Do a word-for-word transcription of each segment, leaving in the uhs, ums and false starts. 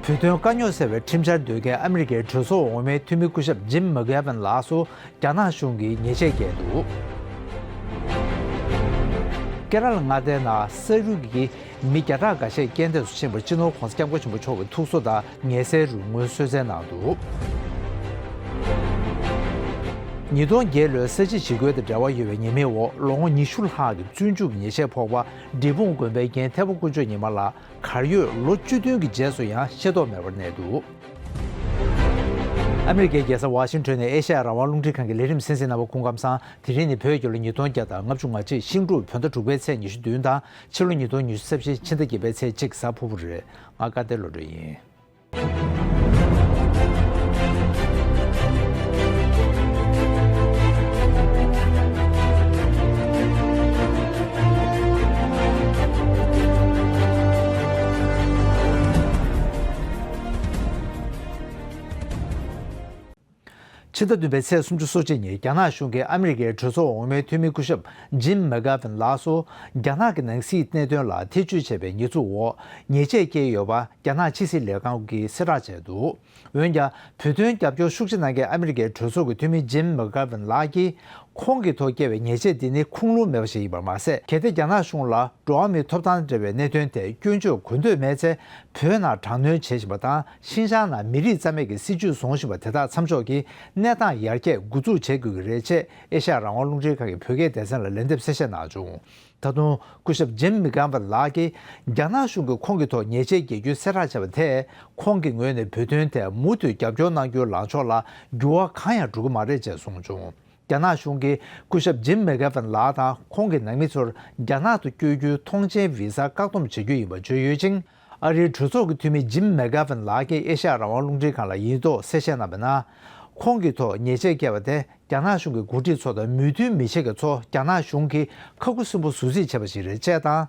བོད་དོན་དཀའ་རྙོག་སེལ་བའི་ཁྲིམས་འཆར་འདོན་མཁན་ཨ་མི་རི་ཀའི་གྲོས་ཚོགས་འོག་མའི་འཐུས་མི་སྐུ་ཞབས་ཇིམ་མེག་གྷེ་ཝན་ལགས་སུ་རྒྱ་ནག་གཞུང་གིས་ཉེས་ཆད་བཀལ་འདུག་ཀེ་ར་ལ་མངའ་སྡེའི་ནང་ས་རུད་ཀྱི་མི་བརྒྱ་ཕྲག་འགའ་ཤས་རྐྱེན་འདས་སུ་ཕྱིན་པར་སྤྱི་ནོར་༧གོང་ས་༧སྐྱབས་མགོན་ཆེན་པོ་མཆོག་གིས་ཐུགས་གསོ་དང་ངལ་སེལ་རོགས་དངུལ་གསོལ་སྩལ་གནང་འདུག་ཉིས་སྟོང་བརྒྱད་ལོའི་ས་བྱི་ཞི་རྒོལ་དང་འབྲེལ་བ་ཡོད་པའི་ཉེས་མིང་འོག་ལོ་ངོ་ཉི་ཤུ་ལྷག་གི་བཙོན་འཇུག་གི་ཉེས་ཆད་ཕོག་པ་འབྲས་སྤུངས་དགོན་པའི་རྒན་ཐེ་བོ་དཀོན་མཆོག་ཉི་མ་ལགས་གར་ཡོད་ལོ་བཅུ་བདུན་གྱི་རྗེས་སུ་ཡང་ཤེས་རྟོགས་མེད་པར་གནས་འདུག་ཨ་མི་རི་ཀའི་རྒྱལ་ས་ཝ་ཤིང་ཊོན་ནས་ཨེ་ཤ་ཡ་རང་དབང་རླུང་འཕྲིན་ཁང་གི་ལས་རིམ་གསན་གཟིགས་གནང་བར་སྐུ་ཁམས་བཟང་། དེ་རིང་ནི་བོད་རྒྱལ་ལོ་ཉིས་སྟོང་བརྒྱ་དང་ལྔ་བཅུ་ང་གཅིག་ཤིང་འབྲུག་བོད་ཟླ་དྲུག་པའི་ཚེས་ཉི་ཤུ་བདུན་དང་ཕྱི་ལོ་ཉིས་སྟོང་ཉི་ཤུ་རྩ་བཞི་ཕྱི་ཟླ་བརྒྱད་པའི་ཚེས་གཅིག་གཟའ་ཕུར་བུ་རེད། ང་སྐལ་ལྡན་བློ་གྲོས་ཡིན། ཕྱི་ཟླ་བདུན་པའི་ཚེས་སུམ་ཅུ་སོ་གཅིག་ཉིན་རྒྱ་ནག་གཞུང་གིས་ཨ་མི་རི་ཀའི་གྲོས་ཚོགས་འོག་མའི་འཐུས་མི་སྐུ་ཞབས་ཇིམ་མེག་གྷེ་ཝན་ལགས་སུ་རྒྱ་ནག་གི་ནང་སྲིད་གནད་དོན་ལ་ཐེ་བྱུས་བྱས་པའི་ཉེས་འཛུགས་འོག་ཉེས་ཆད་བཀལ་ཡོད་པ་རྒྱ་ནག་ཕྱི་སྲིད་ལས་ཁང་གིས་གསལ་བསྒྲགས་བྱས་འདུག་འོན་ཀྱང་། བོད་དོན་རྒྱབ་སྐྱོར་ཤུགས་ཆེ་གནང་མཁན་ཨ་མི་རི་ཀའི་གྲོས་ཚོགས་ཀྱི་འཐུས་མི་ཇིམ་མེག་གྷེ་ཝན་ལགས་ཀྱིས། ཁོང་གི་ཐོག་བཀལ་བའི་ཉེས་ཆད་འདི་ནི་ཁུངས་ལུང་མེད་པ་ཞིག་ཡིན་པར་མ་ཟད། གལ་ཏེ་རྒྱ་ནག་གཞུང་ལ་འགྲོ་བ་མིའི་ཐོབ་ཐང་འབྲེལ་བའི་གནད་དོན་ཐད་སྐྱོན་བརྗོད་གོ་འདོད་མེད་ཚེ། བོད་ནང་དྲག་གནོན་བྱེད་བཞིན་པ་དང་། ཤིན་ཅང་ནང་མི་རིགས་རྩ་མེད་ཀྱི་སྲིད་བྱུས་བཟུང་བཞིན་པ་དེ་དག་མཚམས་འཇོག་གིས་གནས་སྟངས་ཡར་རྒྱས་འགོ་འཛུགས་བྱེད་དགོས་ཀྱི་རེད་ཅེས་ཨེ་ཤ་ཡ་རང་དབང་རླུང་འཕྲིན་ཁང་གི་བོད་སྐད་སྡེ་ཚན་ལ་ལན་འདེབས་གསལ་བཤད་གནང་བྱུང་། ད་དུང་སྐུ་ཞབས་ཇིམ་མེག་གྷེ་ཝན་ལགས་ཀྱིས་རྒྱ་ནག་གཞུང་གིས་ཁོང་གི་ཐོག་ཉེས་ཆད་འགེལ་རྒྱུའི་གསལ་བསྒྲགས་བྱས་པ་དེས། ཁོང་གི་ངོས་ནས་བོད་དོན་ཐད་མུ་མཐུད་རྒྱབ་སྐྱོར་གནང་རྒྱུའི་ལངས་ཕྱོགས་ལ་འགྱུར་བ་གང་ཡང་འགྲོ་གི་མ་རེད་ཅེས་གསུངས་བྱུང་། རྒྱ་ནག་གཞུང་གིས་སྐུ་ཞབས་ཇིམ་མེག་གྷེ་ཝན་ལགས་དང་ཁོང་གི་ནང་མི་ཚོར་རྒྱ་ནག་ཏུ་བསྐྱོད་རྒྱུའི་ཐོངས་མཆན་བི་ཟ་བཀག་སྡོམ་བྱེད་རྒྱུ་ཡིན་པ་བརྗོད་ཡོད་ཅིང་། ཨ་རིའི་གྲོས་ཚོགས་ཀྱི་འཐུས་མི་ཇིམ་མེག་གྷེ་ཝན་ལགས་ཀྱིས་ཨེ་ཤ་ཡ་རང་དབང་རླུང་འཕྲིན་ཁང་ལ་ཡིག་ཐོག་གསལ་བཤད་གནང་བའི་ནང་། ཁོང་གི་ཐོག་ཉེས་ཆད་བཀལ་བ་དེ་རྒྱ་ནག་གཞུང་གི་འགོ་ཁྲིད་ཚོ་དང་མོས་མཐུན་མི་བྱེད་མཁན་ཚོ་རྒྱ་ནག་གཞུང་གིས་ཁ་ཁུ་སིམ་པོ་ཟུར་རྩིས་བྱས་པ་ཞིག་རེད་ཅེས་དང་།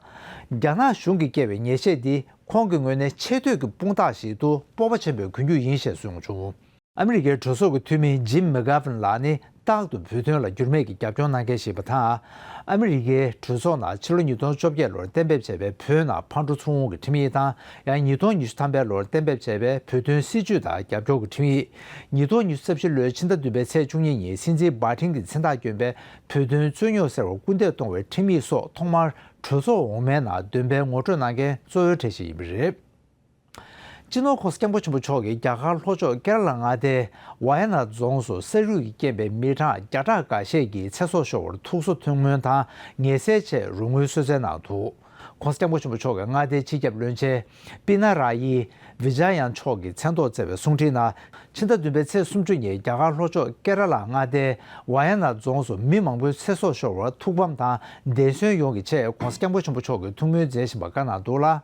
རྒྱ་ནག་གཞུང་གིས་བཀལ་བའི་ཉེས་ཆད་འདི་ཁོང་གི་ངོས་ནས་ཆེ་བསྟོད་ཀྱི་དཔུང་རྟགས་ཤིག་ཏུ་སྤོབས་པ་ཆེན་པོས་གོན་རྒྱུ་ཡིན་ཞེས་གསུངས་བྱུང་། ཨ་མི་རི་ཀའི་གྲོས་ཚོགས་ཀྱི་འཐུས་མི་ཇིམ་མེག་གྷེ་ཝན་ལགས་ནི་རྟག་ཏུ་བོད་དོན་ལ་འགྱུར་མེད་ཀྱི་རྒྱབ་སྐྱོར་གནང་མཁན་ཞིག་ཡིན་པ་དང་། ཨ་མི་རི་ཀའི་གྲོས་ཚོགས་ནང་ཕྱི་ལོ་ཉིས་སྟོང་བཅོ་བརྒྱད་ལོར་གཏན་འབེབས་བྱས་པའི་བོད་ནང་ཕར་འགྲོ་ཚུར་འོང་གི་ཁྲིམས་ཡིག་དང་། ཡང་ཉིས་སྟོང་ཉི་ཤུ་ཐམ་པའི་ལོར་གཏན་འབེབས་བྱས་པའི་བོད་དོན་སྲིད་བྱུས་དང་རྒྱབ་སྐྱོར་གྱི་ཁྲིམས་ཡིག་ཉིས་སྟོང་ཉི་ཤུ་རྩ་བཞི་ལོའི་ཕྱི་ཟླ་བདུན་པའི་ཚེས་བཅུ་གཉིས་ཉིན་སྲིད་འཛིན་བྷ་ཏིང་གི་མཚན་རྟགས་བསྐྱོན་པའི་བོད་དོན་རྩོད་རྙོག་སེལ་བར་སྐུལ་འདེད་གཏོང་བའི་ཁྲིམས་ཡིག་སོགས་ཐོག་མར་གྲོས་ཚོགས་འོག་མའི་ནང་འདོན་སྤེལ་ངོ་སྤྲོད་གནང་མཁན་གཙོ་བོའི་གྲས་ཤིག་ཡིན་པ་རེད། སྤྱི་ནོར་༧གོང་ས་༧སྐྱབས་མགོན་ཆེན་པོ་མཆོག་གིས་རྒྱ་གར་ལྷོ་ཕྱོགས་ཀེ་ར་ལ་མངའ་སྡེའི་ཝཱ་ཡ་ནཱད་རྫོང་སུ་ས་རུད་ཀྱིས་རྐྱེན་པས་མི་གྲངས་བརྒྱ་ཕྲག་འགའ་ཤས་ཀྱི་ཚེ་སྲོག་ཤོར་བར་ཐུགས་གསོ་ཐུགས་སྨོན་དང་ངལ་སེལ་ཆེད་རོགས་དངུལ་གསོལ་སྩལ་གནང་འདུག ྋགོང་ས་ྋསྐྱབས་མགོན་ཆེན་པོ་མཆོག་གིས་མངའ་སྡེའི་སྤྱི་ཁྱབ་བློན་ཆེན་པི་ན་ར་ཡི་ཝི་ཇ་ཡན་མཆོག་གི་མཚན་ཐོག་བསྩལ་བའི་གསུང་འཕྲིན་ནང་། ཕྱི་ཟླ་བདུན་པའི་ཚེས་སུམ་ཅུ་ཉིན་རྒྱ་གར་ལྷོ་ཕྱོགས་ཀེ་ར་ལ་མངའ་སྡེའི་ཝཱ་ཡ་ནཱད་རྫོང་སུ་མི་མང་པོའི་ཚེ་སྲོག་ཤོར་བར་ཐུགས་ཕམ་དང་བདེན་གསོན་ཡོང་གི་ཆེད་ྋགོང་ས་ྋསྐྱབས་མགོན་ཆེན་པོ་མཆོག་གིས་ཐུགས་སྨོན་མཛད་བཞིན་པ་བཀའ་གནང་འདུག་ལ།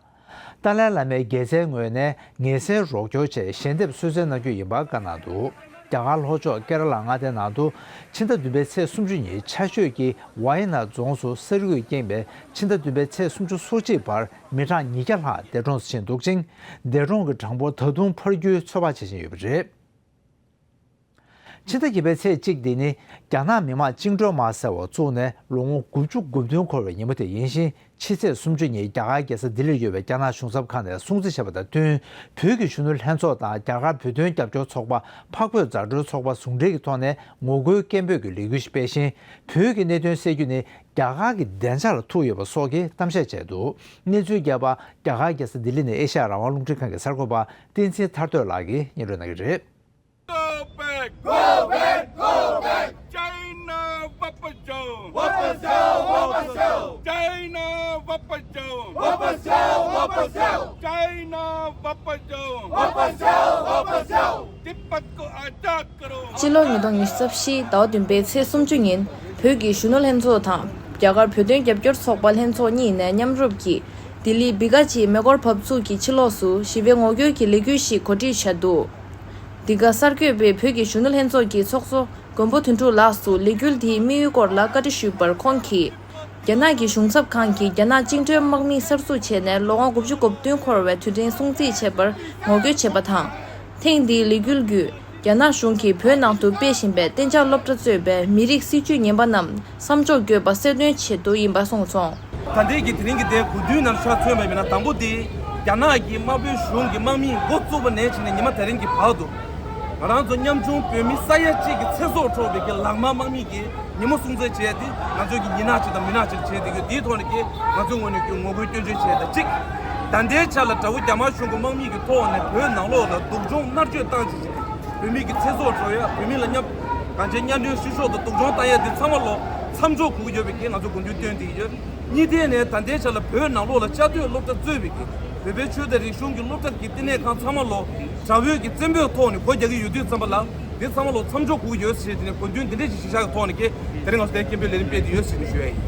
ཏཱ་ལའི་བླ་མའི་རྒྱལ་མཚན་ངོས་ནས་ངལ་སེལ་རོགས་སྐྱོར་ཆེད་ཞལ་འདེབས་གསོལ་སྩལ་གནང་རྒྱུ་ཡིན་པ་བཀའ་གནང་འདུག་རྒྱ་གར་ལྷོ་ཕྱོགས་ཀེ་ར་ལ་མངའ་སྡེའི་ནང་དུ་ཕྱི་ཟླ་བདུན་པའི་ཚེས་སུམ་ཅུ་ཉིན་ཆར་ཞོད་ཀྱིས་ཝཱ་ཡ་ནཱད་རྫོང་སུ་ས་རུད་ཀྱིས་རྐྱེན་པས་ཕྱི་ཟླ་བདུན་པའི་ཚེས་སུམ་ཅུ་སོ་གཅིག་བར་མི་གྲངས་ཉིས་བརྒྱ་ལྷག་འདས་གྲོངས་སུ་ཕྱིན་འདུག་ཅིང་། འདས་གྲོངས་ཀྱི་གྲངས་འབོར་ད་དུང་འཕར་རྒྱུའི་ཚོད་དཔག་བྱེད་བཞིན་ཡོད་པ་རེད། ཕྱི་ཟླ་བརྒྱད་པའི་ཚེས་གཅིག་འདི་ནི་རྒྱ་ནག་མི་དམངས་བཅིངས་འགྲོལ་དམག་ཟེར་བ་བཙུགས་ནས་ལོ་ངོ་དགུ་བཅུ་གོ་བདུན་འཁོར་བའི་ཉིན་མོ་དེ་ཡིན་ཞིང་། ཕྱི་ཚེས་སུམ་ཅུ་ཉིན་རྒྱ་གར་རྒྱལ་ས་ལྡི་ལིར་ཡོད་པའི་རྒྱ་ནག་གཞུང་ཚབ་ཁང་ནས་སྲུང་བརྩི་བྱས་པ་དང་བསྟུན། བོད་ཀྱི་གཞོན་ནུ་ལྷན་ཚོགས་དང་རྒྱ་གར་བོད་དོན་རྒྱབ་སྐྱོར་ཚོགས་པ་འཕགས་བོད་མཛའ་གྲོགས་ཚོགས་པ་ཟུང་འབྲེལ་གྱི་ཐོག་ནས་ངོ་རྒོལ་སྐད་འབོད་ཀྱི་ལས་འགུལ་ཞིག་སྤེལ་ཞིང་། བོད་ཀྱི་གནད་དོན་སེལ་རྒྱུ་ནི་རྒྱ་གར་གྱི་བདེ་འཇགས་ལ་ཐུག་ཡོད་པ་སོགས་ཀྱི་གཏམ་བཤད་བྱས་འདུག་གནས་ཚུལ་རྒྱས་པ་རྒྱ་གར་རྒྱལ་ས་ལྡི་ལི་ནས་ཨེ་ཤ་ཡ་རང་དབང་རླུང་འཕྲིན་ཁང་གི་གསར་འགོད་པ་བསྟན་འཛིན་ཐར་འདོད་ལགས་ཀྱིས་སྙན་སྒྲོན་གནང་གི་རེད། Go back! Go back! Go back! China वापस जाओ! वापस जाओ! वापस जाओ! China वापस जाओ! वापस जाओ! वापस जाओ! China वापस जाओ! वापस जाओ! वापस जाओ! तिब्बत को आजाद करो! སྤྱི་ལོ་ཉིས་སྟོང་ཉི་ཤུ་རྩ་བཞི་ཟླ་བ་བདུན་པའི་ཚེས་སུམ་ཅུ་ཉིན་བོད་ཀྱི་གཞོན་ནུ་ལྷན་ཚོགས་དང་རྒྱ་གར་བོད་དོན་རྒྱབ་སྐྱོར་ཚོགས་པ་ལྷན་ཚོགས་གཉིས་ནས་མཉམ་རུབ་ཀྱིས་ལྡི་ལི་བི་ཀ་ཅི་མེ་འཁོར་བབས་ཚུགས་ཀྱི་ཕྱི་ལོགས་སུ་ཞི་བའི་ངོ་རྒོལ་གྱི་ལས་འགུལ་ཞིག་གོ་སྒྲིག་བྱས་འདུག་འདི་ག་གསར་འགོད་པས་བོད་ཀྱི་གཞོན་ནུ་ལྷན་ཚོགས་ཀྱི་ཚོགས་གཙོ་མགོན་པོ་དོན་གྲུབ་ལགས་སུ་ལས་འགུལ་དེའི་དམིགས་ཡུལ་སྐོར་ལ་བཀའ་འདྲི་ཞུས་པར་ཁོང་གིས། རྒྱ་ནག་གི་གཞུང་ཚབ་ཁང་གིས་རྒྱ་ནག་བཅིངས་འགྲོལ་དམག་མི་གསར་འཛུགས་བྱས་ནས་ལོ་ངོ་དགུ་བཅུ་གོ་བདུན་འཁོར་བའི་དུས་དྲན་སྲུང་བརྩི་བྱས་པར་ངོ་རྒོལ་བྱས་པ་དང་། ཐེངས་འདིའི་ལས་འགུལ་བརྒྱུད་རྒྱ་ནག་གཞུང་གིས་བོད་ནང་དུ་སྤེལ་བཞིན་པའི་གཏན་འཇགས་སློབ་གྲྭ་གཙོས་པའི་མི་རིགས་སྲིད་བྱུས་ངན་པ་རྣམས་མཚམས་འཇོག་དགོས་པ་གསལ་སྟོན་ཆེད་དུ་ཡིན་པ་གསུངས་སོང་། ད་ལྟའི་གི་དེ་རིང་གི་དེ་གོ་བསྡུར་ནང་ཤོག་མཚོན་པ་ཡིན་ན། དང་པོ་དེ་རྒྱ་ནག་གི་དམར་པོའི་གཞུང་གི་དམག་མིས་འགོ་བཙུགས་པ་ནས་བྱས་ནས་ཉི་མ་དེ་རིང་གི་བར་དུ། ང་རང་ཚོ་ཉམ་ཆུང་བོད་མི་ས་ཡ་གཅིག་གི་ཚེ་སྲོག་འཕྲོག་པའི་གི་ལག་དམར་དམག་མི་གི་ཉིན་མོ་སྲུང་བརྩི་བྱས་ཏེ། ང་ཚོས་ཀྱི་ཡིན་ན་ཅིག་དང་མིན་ན་ཅིག་བྱས་ཏེ་ཡོད། དེའི་ཐོག་ནས་ཀྱི་ང་ཚོའི་ངོས་ནས་ཀྱི་ངོ་རྒོལ་སྐྱོན་བརྗོད་བྱས། ད་གཅིག་ད་ལྟའི་ཆ་ལ་དགྲ་བོ་རྒྱ་དམར་གཞུང་གི་དམག་མི་གི་ཐོག་ནས་བོད་ནང་ལོགས་ལ་སྡུག་སྦྱོང་མནར་གཅོད་བཏང་བྱས་བྱས། བོད་མི་གི་ཚེ་སྲོག་འཕྲོག་ཡ། བོད་མི་ལ་གནམ་གང་ཆེ་གནམ་གྲུ་བཤུ་གཞོག་དང་སྡུག་སྦྱོང་བཏང་ཡ་དེ་ཚང་མ་ལོ་མཚམས་འཇོག་དགོས་ཀྱི་ཡོད་པའི་གི་ང་ཚོ་དགོངས་ཚུལ་བཏོན་ཏེ་ཡོད། གཉིས་ཐད་ནས་ད་ལྟའི་ཆ་ལ་བོད་ནང་ལོགས་ལ་བཅའ་སྡོད་སློབ་གྲྭ་གཙོས་པའི་གི་བོད་པའི་ཆོས་དང་རིག་གཞུང་གི་སློབ་གྲྭ་གི་བསྟི་གནས་ཁང་ཚང་མ་ལོ་དགྲ་བོའི་གི་བཙན་པོའི་ཐོག་ནས་སྒོ་རྒྱག་གི་ཡོད་དུས་ཙམ་པ་ལ། དེ་ཚང་མ་ལོ་མཚམས་འཇོག་དགོས་ཀྱི་ཡོད་ཟེར་དེ་ནས་དགོངས་དོན་འདི་འདྲ་ཞིག་གཞི་བཞག་གི་ཐོག་ནས་ཀྱི་དེ་རིང་ང་ཚོ་དེ་སྐད་འབོད་ལས་རིམ་སྤེལ་དུ་ཡོད་ཟེར་ནས་ཞུ་ཡ་ཡིན།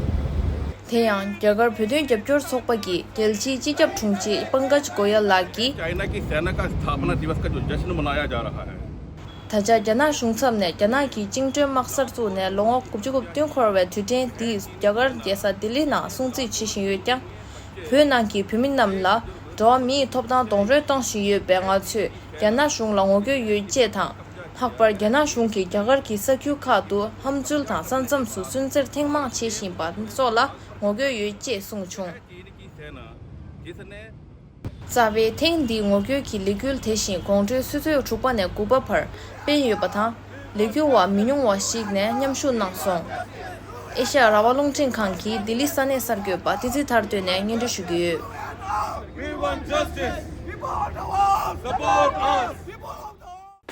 དེ་ཡང་རྒྱ་གར་བོད་དོན་རྒྱབ་སྐྱོར་ཚོགས་པ་གི་རྒྱལ་སྤྱིའི་སྤྱི་ཁྱབ་དྲུང་ཆེ་པང་ཀཇ་གོ་ཡལ་ལགས་ཀྱིས། चाइना की सेना का स्थापना दिवस का जो जश्न मनाया जा रहा है। ད་ཆ་རྒྱ་ནག་གཞུང་ཚབ་ནས་རྒྱ་ནག་གི་བཅིངས་འགྲོལ་དམག་སར་བཙུགས་ནས་ལོ་ངོ་དགུ་བཅུ་གོ་བདུན་འཁོར་བའི་དུས་དྲན་འདི་རྒྱ་གར་རྒྱལ་ས་ལྡི་ལི་ནང་སྲུང་བརྩི་བྱེད་བཞིན་ཡོད་ཀྱང་། བོད་ནང་གི་བོད་མི་རྣམས་ལ་འགྲོ་བ་མིའི་ཐོབ་ཐང་རྡོག་རོལ་གཏོང་བཞིན་ཡོད་པས། ང་ཚོས་རྒྱ་ནག་གཞུང་ལ་ངོ་རྒོལ་ཡོད་ཅེས་དང་། ལྷག་པར་རྒྱ་ནག་གཞུང་གིས་རྒྱ་གར་གྱི་ས་ཁུལ་ཁག་ཏུ་ཧམ་འཛུལ་དང་ས་མཚམས་སུ་སུན་གཙེར་ཐེངས་མང་བྱེད་བཞིན་པ་སོགས་ལ་ངོ་རྒོལ་ཡོད་ཅེས་གསུངས་བྱུང་། རྩ་བའི་ཐེངས་འདིའི་ངོ་རྒོལ་གྱི་ལས་འགུལ་དེ་བཞིན་དགོང་དྲོའི་ཆུ་ཚོད་དྲུག་པ་ནས་དགུ་པ་བར་སྤེལ་ཡོད་པ་དང་། ལས་འགུལ་བ་མི་ཉུང་བ་ཞིག་ནས་མཉམ་ཞུགས་གནང་སོང་། ཨེ་ཤ་ཡ་རང་དབང་རླུང་འཕྲིན་ཁང་གི་ལྡི་ལི་ས་གནས་གསར་འགོད་པ་བསྟན་འཛིན་ཐར་འདོན་ནས་སྙན་སྒྲོན་ཞུ་གི་ཡོད། We want justice. People of the world, support us.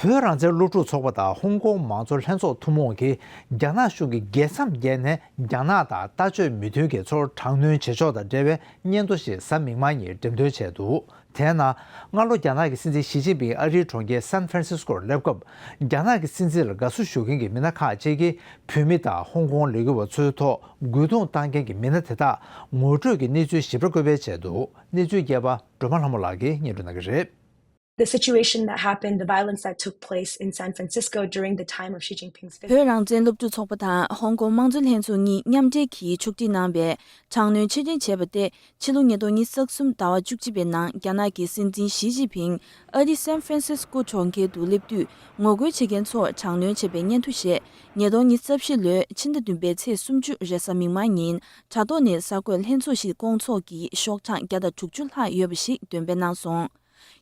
བོད་རང་བཙན་སློབ་ཕྲུག་ཚོགས་པ་དང་ཧོང་ཀོང་མང་གཙོ་ལྷན་ཚོགས་ཐུན་མོང་གིས་རྒྱ་ནག་གཞུང་གིས་རྒྱལ་མཚམས་བརྒལ་ནས་རྒྱ་ནག་དང་ལྟ་སྤྱོད་མོས་མཐུན་གྱི་ཚོར་དྲག་གནོན་བྱེད་ཕྱོགས་དང་འབྲེལ་བའི་སྙན་ཐོ་ཞིག་གཟའ་མིག་དམར་ཉིན་འགྲེམས་སྟོན་བྱས་འདུག་དེའི་ནང་སྔ་ལོ་རྒྱ་ནག་གི་སྲིད་འཛིན་ཞི་ཅིན་ཕིང་ཨ་རིའི་གྲོང་ཁྱེར་སན་ཧྥ་རན་སིས་ཀོར་སླེབས་སྐབས། རྒྱ་ནག་གི་སྲིད་འཛིན་ལ་དགའ་བསུ་ཞུ་མཁན་གྱི་མི་སྣ་ཁག་ཅིག་གིས་བོད་མི་དང་ཧོང་ཀོང་ལས་འགུལ་བ་ཚོའི་ཐོག་རྒོལ་རྡུང་བཏང་མཁན་གྱི་མི་སྣ་དེ་དག་ངོ་སྤྲོད་ཀྱི་གནས་ཚུལ་ཞིབ་ཕྲ་བཀོད་སྤེལ་བྱས་འདུག་གནས་ཚུལ་རྒྱས་པ་སྒྲོལ་མ་ལྷ་མོ་ལགས་ཀྱིས་སྙན་སྒྲོན་གནང་གི་རེད། The situation that happened, the violence that took place in San Francisco during the time of Xi Jinping's visit. བོད་རང་བཙན་སློབ་ཕྲུག་ཚོགས་པ་དང་ཧོང་ཀོང་དམངས་གཙོ་ལྷན་ཚོགས་གཉིས་མཉམ་འབྲེལ་གྱིས་ཕྱོགས་སྒྲིག་གནང་བའི་དྲག་གནོན་ཕྱིར་འཐེན་བྱས་པ་སྟེ། ཕྱི་ལོ་ཉིས་སྟོང་ཉི་ཤུ་རྩ་གསུམ་ཟླ་བ་བཅུ་གཅིག་པའི་ནང་རྒྱ་ནག་གི་སྲིད་འཛིན་ཞི་ཅིན་ཕིང་ཨ་རིའི་སན་ཧྥ་རན་སིས་ཀོ་གྲོང་ཁྱེར་དུ་སླེབས་དུས་ངོ་རྒོལ་བྱེད་མཁན་ཚོར་དྲག་གནོན་བྱས་པའི་སྙན་ཐོ་ཞེས། ཉིས་སྟོང་ཉི་ཤུ་རྩ་བཞི་ལོའི་ཕྱི་ཟླ་བདུན་པའི་ཚེས་སུམ་ཅུ་རེས་གཟའ་མིག་དམར་ཉིན་དྲ་ཐོག་ནས་གསར་འགོད་ལྷན་ཚོགས་ཤིག་བསྐོང་ཚོགས་ཀྱིས་ཤོག་གྲངས་བརྒྱ་དང་དྲུག་ཅུ་ལྷག་ཡོད་པ་ཞིག་འདོན་སྤེལ་གནང་སོང་།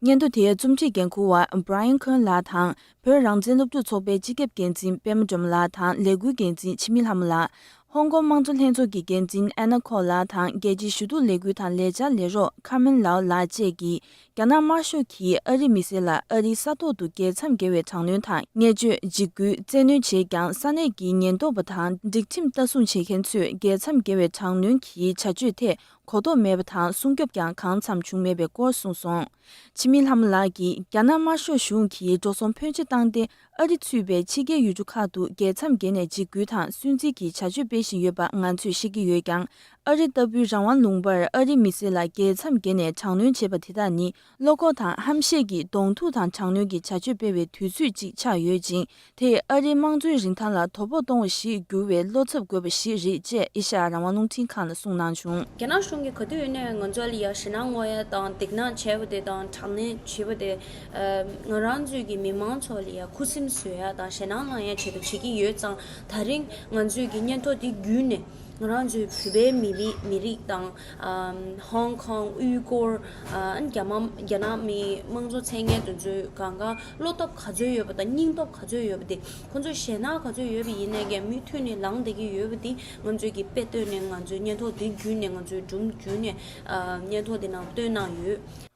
སྙན་ཐོ་དེའི་རྩོམ་སྒྲིག་འགན་འཁུར་བ་Brian Cohen ལགས་དང་བོད་རང་བཙན་སློབ་ཕྲུག་ཚོགས་པའི་སྤྱི་ཁྱབ་འགན་འཛིན་པད་མ་སྒྲོལ་མ་ལགས་དང་ལས་འགུལ་འགན་འཛིན་འཆི་མེད་ལྷ་མོ་ལགས། ཧོང་ཀོང་དམངས་གཙོ་ལྷན་ཚོགས་ཀྱི་འགན་འཛིན་ཨེ་ན་ཁོ་ལགས་དང་རྒྱལ་སྤྱིའི་ཞུ་གཏུག་ལས་འགུལ་དང་ལས་འཆར་ལས་རོགས་Carmen Lau ལགས་བཅས་ཀྱིས་རྒྱ་ནག་དམར་ཤོག་གིས་ཨ་རི་མི་སེར་ལ་ཨ་རིའི་ས་ཐོག་ཏུ་རྒྱལ་མཚམས་བརྒལ་བའི་དྲག་གནོན་དང་བརྙས་བཅོས་འཇིགས་སྐུལ་བཙན་གནོན་བྱས་ཀྱང་ས་གནས་ཀྱི་ཉེན་རྟོག་པ་དང་སྒྲིག་ཁྲིམས་ལྟ་སྲུང་བྱེད་མཁན་ཚོས་རྒྱལ་མཚམས་བརྒལ་བའི་དྲག་གནོན་གྱི་བྱ་སྤྱོད་ཐད་གོ་རྟོགས་མེད་པ་དང་སྲུང་སྐྱོབ་ཀྱང་གང་འཚམ་བྱུང་མེད་པའི་སྐོར་གསུངས་སོང་། འཆི་མེད་ལྷ་མོ་ལགས་ཀྱིས་རྒྱ་ནག་དམར་ཤོག་གཞུང་གིས་འགྲོ་སོང་ཕོན་ཆེ་བཏང་སྟེ་ཨ་རི་ཚུད་པའི་ཕྱི་རྒྱལ་ཡུལ་གྲུ་ཁག་ཏུ་རྒྱལ་མཚམས་བརྒལ་ནས་འཇིགས་སྐུལ་དང་སུན་གཙེར་གྱི་བྱ་སྤྱོད་སྤེལ་བཞིན་ཡོད་པ་ང་ཚོས་ཤེས་ཀྱི་ཡོད་ཀྱང་། ཨ་རི་ལྟ་བུའི་རང་དབང་ལུང་པར་ཨ་རི་མི་སེར་ལ་རྒྱལ་མཚམས་བརྒལ་ནས་དྲག་གནོན་བྱེད་པ་དེ་དག་ནི་བློ་ཁོག་དང་ཧམ་ཤེད་ཀྱིས་གདོང་ཐུག་དང་དྲག་གནོན་གྱི་བྱ་སྤྱོད་སྤེལ་བའི་དུས་ཚོད་ཅིག་ཆགས་ཡོད་ཅིང་། དེས་ཨ་རིའི་དམངས་གཙོའི་རིན་ཐང་ལ་དོ་ཕོག་གཏོང་བ་ཞིག་འགྱུར་བའི་བློ་འཚབ་དགོས་པ་ཞིག་རེད་ཅེས་ཨེ་ཤ་ཡ་རང་དབང་རླུང་འཕྲིན་ཁང་ལ་གསུངས་གནང་བྱུང་། རྒྱ་ནག་གཞུང་གིས་ག་དུས་ཡིན་ནའི་ང་ཚོ་ལ་ཡ་ཞེད་སྣང་དངོས་ཡ་དང་སྡིགས་སྣང་བྱས་པ་དེ་དང་དྲག་གནོན་བྱས་པ་དེ། ང་རང་ཚོའི་གི་མི་མང་ཚོ་ལ་ཡ་ཁུ་སིམ་བཟོ་ཡ་དང་ཞེད་སྣང་ལངས་ཡ་ཆེད་དུ་བྱེད་ཀྱི་ཡོད་ཙང་། ད་རིང་ང་ཚོའི་གི་སྙན་ཐོ་དེ་བརྒྱུད་ནས་ང་རང་ཚོའི་བོད་པའི་མི་རིགས་མི་རིགས་དང་། ཧོང་ཀོང་། ཨུའི་ཀོར། ཨ་རྒྱ་དམར་རྒྱ་ནག་མི་དམངས་གཙོ་མཚན་སྙན་དེ་ཚོའི་སྒང་ག་བློ་སྟོབས་ག་ཚོད་ཡོད་པ་དང་སྙིང་སྟོབས་ག་ཚོད་ཡོད་པ་དེ། ཁོང་ཚོ་ཞེད་སྣང་ག་ཚོད་ཡོད་པ་ཡིན་ནའི་ཀྱང་མུ་མཐུད་ནས་ལངས་བསྡད་ཀྱི་ཡོད་པ་དེ་ང་ཚོས་ཀྱི་དཔེ་བཏོན་ནས་ང་ཚོའི་སྙན་ཐོ་དེ་བརྒྱུད་ནས་ང་ཚོའི་སྒྲུང་བརྒྱུད་ནས་ཨ་སྙན་ཐོ་དེ་ནང་བཏོན་གནང་ཡོད།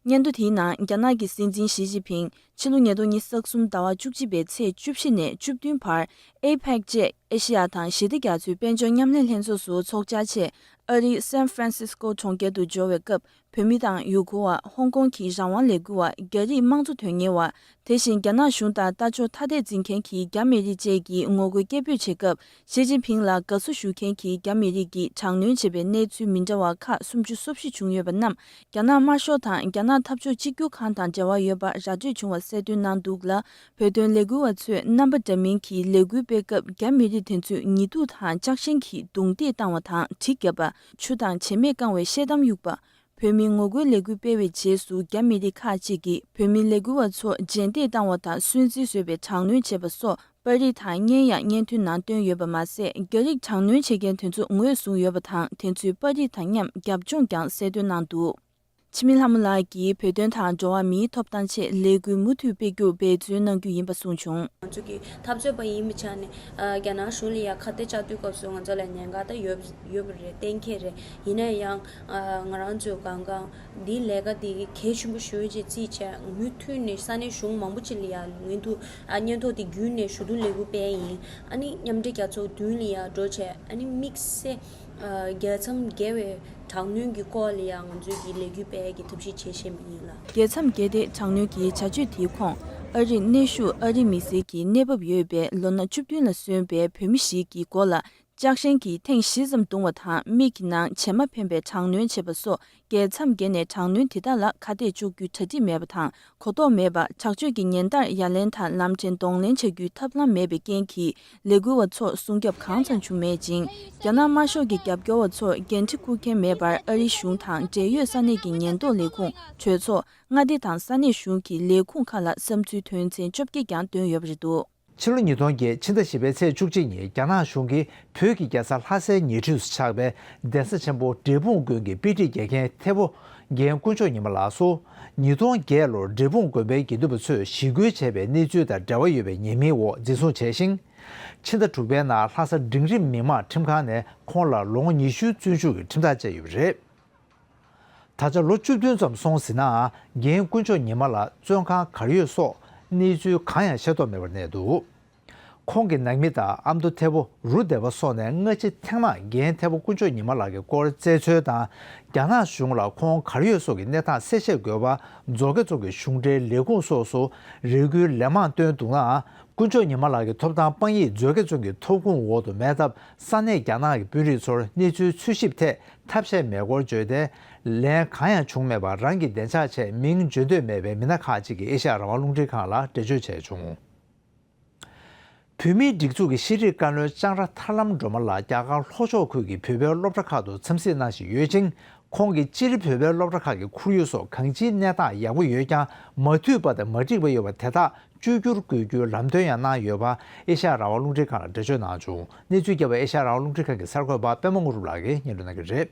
སྙན་ཐོ་དེའི་ནང་རྒྱ་ནག་གི་སྲིད་འཛིན་ཞི་ཅིན་ཕིང་ཕྱི་ལོ་ཉིས་སྟོང་ཉི་ཤུ་རྩ་གསུམ་ཟླ་བ་བཅུ་གཅིག་པའི་ཚེས་བཅུ་བཞི་ནས་བཅུ་བདུན་བར་ཨེ་པེག་ཅེས་ཨེ་ཤེ་ཡ་དང་ཞི་བདེ་རྒྱ་མཚོའི་དཔལ་འབྱོར་མཉམ་ལས་ལྷན་ཚོགས་སུ་ཚོགས་བཅར་ཆེད་ཨ་རིའི་སན་ཧྥ་རན་སིས་ཀོ་གྲོང་ཁྱེར་དུ་འབྱོར་བའི་སྐབས། བོད་མི་དང་ཡུ་གུར་བ། ཧོང་ཀོང་གི་རང་དབང་ལས་འགུལ་བ། རྒྱ་རིགས་དམངས་གཙོ་དོན་གཉེར་བ། དེ་བཞིན་རྒྱ་ནག་གཞུང་དང་ལྟ་ཕྱོགས་ཐ་དད་འཛིན་མཁན་གྱི་རྒྱ་མི་རིགས་བཅས་ཀྱིས་ངོ་རྒོལ་སྐད་འབོད་བྱེད་སྐབས། ཞི་ཅིན་ཕིང་ལ་དགའ་བསུ་ཞུ་མཁན་གྱི་རྒྱ་མི་རིགས་ཀྱིས་དྲག་གནོན་བྱས་པའི་གནས་ཚུལ་མི་འདྲ་བ་ཁག་སུམ་ཅུ་སོ་བཞི་བྱུང་ཡོད་པ་རྣམས། རྒྱ་ནག་དམར་ཤོག་དང་རྒྱ་ནག་འཐབ་ཕྱོགས་གཅིག་གྱུར་ཁང་དང་འབྲེལ་བ་ཡོད་པ་ར་སྤྲོད་བྱུང་བ་གསལ་སྟོན་གནང་འདུག་ལ། བོད་དོན་ལས་འགུལ་བ་ཚོས་རྣམ་པ་འདྲ་མིན་གྱི་ལས་འགུལ་སྤེལ་སྐབས། རྒྱ་མི་རིགས་དེ་ཚོས་ཉི་གདུགས་དང་ལྕགས་ཞེན་གྱིས་རྡུང་རྡེག་བཏང་བ་དང་གྲི་བརྒྱབ་པ། ཆུ་དང་བྱེ་མས་བཀང་བའི་ཤེལ་དམ་གཡུགས་པ། བོད་མིའི་ངོ་རྒོལ་ལས་འགུལ་སྤེལ་བའི་རྗེས་སུ་རྒྱ་མི་རིགས་ཁག་ཅིག་གིས་བོད་མི་ལས་འགུལ་བ་ཚོར་རྗེས་འདེད་བཏང་བ་དང་སུན་གཙེར་བཟོས་པའི་དྲག་གནོན་བྱས་པ་སོགས་ པར་རིས་དང་བརྙན་ཡང་སྙན་ཐོའི་ནང་བཏོན་ཡོད་པ་མ་ཟད། རྒྱ་རིགས་དྲག་གནོན་བྱེད་མཁན་དེ་ཚོ་ངོས་བཟུང་ཡོད་པ་དང་། དེ་ཚོའི་པར་རིས་དང་མཉམ་རྒྱབ་ལྗོངས་ཀྱང་གསལ་སྟོན་གནང་འདུག་འཆི་མེད་ལྷ་མོ་ལགས་ཀྱིས་བོད་དོན་དང་འགྲོ་བ་མིའི་ཐོབ་ཐང་ཆེད་ལས་འགུལ་མུ་མཐུད་སྤེལ་རྒྱུར་འབད་བརྩོན་གནང་རྒྱུ་ཡིན་པ་གསུངས་བྱུང་། ང་ཚོ་གི་འཐབ་རྩོད་པ་ཡིན་པའི་ཆ་ནས། ཨ། རྒྱ་ནག་གཞུང་ལ་ཡ་ཁ་གཏད་བཅག་དུས་སྐབས་སུ་ང་ཚོ་ལ་ཉེན་ཁ་ད་ཡོད་ཡོད་པ་རེད། གཏན་འཁེལ་རེད། ཡིན་ན་ཡང་། ཨ། ང་རང་ཚོས་གང་གང་འདིའི་ལས་ཀ་འདི་གལ་ཆེན་པོ་ཞེ་པོ་ཅིག་བརྩིས་བྱས། མུ་མཐུད་ནས་ས་གནས་གཞུང་མང་པོ་ཅིག་ལ་ཡ་མུ་མཐུད། ཨ། སྙན་ཐོ་འདི་བརྒྱུད་ནས་ཞུ་གཏུག་ལས་འགུལ་སྤེལ་ཡིན། ཨ་ནི་མཉམ་འབྲེལ་རྒྱལ་ཚོགས་མདུན་ལ་ཡ་འགྲོ་བྱས། ཨ་ནི་དམིགས་བསལ། ཨ། རྒྱལ་མཚམས་བརྒལ་བའི་དྲག་གནོན་གྱི་སྐོར་ལ་ཡང་ང་ཚོས་ཀྱི་ལས་འགུལ་སྤེལ་གྱི་ཐབས་ཤེས་བྱེད་བཞིན་པ་ཡིན་ལ། རྒྱལ་མཚམས་བརྒལ་ཏེ་དྲག་གནོན་གྱི་བྱ་སྤྱོད་དེའི་ཁོངས། ཨ་རིར་གནས་བཞུགས་ཨ་རིའི་མི་སེར་གྱི་གནས་བབ་ཡོད་པའི་ལོ་ན་བཅུ་བདུན་ལ་སོན་པའི་བོད་མི་ཞིག་གི་མགོ་ལ་ལྕགས་ཞེན་གྱིས་ཐེངས་བཞི་ཙམ་བརྡུངས་པ་དང་། མིག་གི་ནང་བྱེ་མ་འཕེན་པའི་དྲག་གནོན་བྱས་པ་སོགས། རྒྱལ་མཚམས་བརྒལ་ནས་དྲག་གནོན་དེ་དག་ལ་ཁ་གཏད་གཅོག་རྒྱུའི་གྲ་སྒྲིག་མེད་པ་དང་། གོ་རྟོགས་མེད་པར་དྲག་སྤྱོད་ཀྱི་ཉེན་བརྡར་ཡ་ལན་དང་ལམ་ཕྲན་གདོང་ལེན་བྱ་རྒྱུའི་ཐབས་ལམ་མེད་པའི་རྐྱེན་གྱིས། ལས་འགུལ་བ་ཚོར་སྲུང་སྐྱོབ་གང་འཚམ་བྱུང་མེད་ཅིང་། རྒྱ་ནག་དམར་ཤོག་གི་རྒྱབ་སྐྱོར་བ་ཚོར་འགན་འཁྲི་འཁུར་མཁན་མེད་པར། ཨ་རིའི་གཞུང་དང་འབྲེལ་ཡོད་ས་གནས་ཀྱི་ཉེན་རྟོག་ལས་ཁུངས། གྲོས་ཚོགས། མངའ་སྡེ་དང་ས་གནས་གཞུང་གི་ལས་ཁུངས་ཁག་ལ་བསམ་ཚུལ་དོན་ཚན་བཅོ་བརྒྱད་ཀྱང་བཏོན་ཡོད་པ་རེད་འདུག་ཕྱི་ལོ་ཉིས་སྟོང་བརྒྱད། ཕྱི་ཟླ་བཞི་པའི་ཚེས་བཅུ་གཅིག་ཉིན། རྒྱ་ནག་གཞུང་གིས་བོད་ཀྱི་རྒྱལ་ས་ལྷ་སའི་ཉེ་འཁྲིས་སུ་ཆགས་པའི་གདན་ས་ཆེན་པོ་འབྲས་སྤུངས་དགོན་གྱི་དཔེ་ཁྲིད་རྒྱག་མཁན་ཐེ་བོ་རྒན་དཀོན་མཆོག་ཉི་མ་ལགས་སུ། ཉིས་སྟོང་བརྒྱད་ལོར་འབྲས་སྤུངས་དགོན་པའི་དགེ་འདུན་པ་ཚོས་ཞི་རྒོལ་བྱས་པའི་གནས་ཚུལ་དང་འབྲེལ་བ་ཡོད་པའི་ཉེས་མིང་འོག་འཛིན་བཟུང་བྱས་ཤིང་། ཕྱི་ཟླ་དྲུག་པའི་ནང་ལྷ་ས་འབྲིང་རིམ་མི་དམངས་ཁྲིམས་ཁང་ནས་ཁོང་ལ་ལོ་ངོ་ཉི་ཤུའི་བཙོན་འཇུག་གི་ཁྲིམས་ཐག་བཅད་ཡོད་པ་རེད། ད་ཆ་ལོ་བཅུ་བདུན་ཙམ་སོང་ཟིན་ནའང་། རྒན་དཀོན་མཆོག་ཉི་མ་ལགས་བཙོན་ཁང་གར་ཡོད་སོགས་གནས་ཚུལ་གང་ཡང་ཤེས་རྟོགས་མེད་པར་གནས་འདུག་ཁོང་གི་ནང་མི་དང་ཨ་མདོ་ཐེ་བོ་རུ་སྡེ་པ་སོགས་ནས་སྔ་ཕྱི་ཐེངས་མང་རྒན་ཐེ་བོ་དཀོན་མཆོག་ཉི་མ་ལགས་ཀྱི་སྐོར་བཙལ་འཚོལ་དང་། རྒྱ་ནག་གཞུང་ལ་ཁོང་གར་ཡོད་སོགས་ཀྱི་གནས་སྟངས་གསལ་བཤད་དགོས་པ། མཛོ་དགེ་རྫོང་གི་གཞུང་འབྲེལ་ལས་ཁུངས་སོགས་སུ་རེ་སྐུལ་ལན་མང་བཏོན་འདུག་ནའང་། དཀོན་མཆོག་ཉི་མ་ལགས་ཀྱི་ཐོབ་ཐང་དཔང་ཡིག་མཛོད་དགེ་རྫོང་གི་ཐོབ་ཁུངས་འོག་ཏུ་མེད་སྟབས། ས་གནས་རྒྱ་ནག་གི་དཔོན་རིགས་ཚོར་གནས་ཚུལ་འཚོལ་ཞིབ་ཐད་ཐབས་ཤེས་མེད་སྐོར་བརྗོད་དེ། ལན་གང་ཡང་བྱུང་མེད་པར་རང་གི་བདེ་འཇགས་ཆེད་མིང་བརྗོད་འདོད་མེད་པའི་མི་སྣ་ཁག་ཅིག་གིས་ཨེ་ཤ་ཡ་རང་དབང་རླུང་འཕྲིན་ཁང་ལ་འགྲེལ་བརྗོད་བྱས་བྱུང་། བོད་མིའི་སྒྲིག་འཛུགས་ཀྱི་ཤེས་རིག་བཀའ་བློན་ལྕང་ར་ཐར་ལམ་སྒྲོལ་མ་ལགས་རྒྱ་གར་ལྷོ་ཕྱོགས་ཁུལ་གྱི་བོད་པའི་སློབ་གྲྭ་ཁག་ཏུ་འཚམས་གཟིགས་གནང་བཞིན་ཡོད་ཅིང་། ཁོང་གིས་སྤྱིར་བོད་པའི་སློབ་གྲྭ་ཁག་གི་ཁོར་ཡུག་སོགས་གང་ཅིའི་གནས་སྟངས་ཡག་པོ་ཡོད་ཀྱང་། མ་འདུས་པ་དང་མ་འགྲིག་པ་ཡོད་པ་དེ་དག་བཅོས་བསྒྱུར་དགོས་རྒྱུའི་ལམ་སྟོན་ཡང་གནང་ཡོད་པ་ཨེ་ཤ་ཡ་རང་དབང་རླུང་འཕྲིན་ཁང་ལ་འགྲེལ་བརྗོད་གནང་བྱུང་། གནས་ཚུལ་རྒྱབ་པ་ཨེ་ཤ་ཡ་རང་དབང་རླུང་འཕྲིན་ཁང་གི་གསར་འགོད་པ་པད་མ་དངོས་གྲུབ་ལགས་ཀྱིས་སྙན་སྒྲོན་གནང་གི་རེད།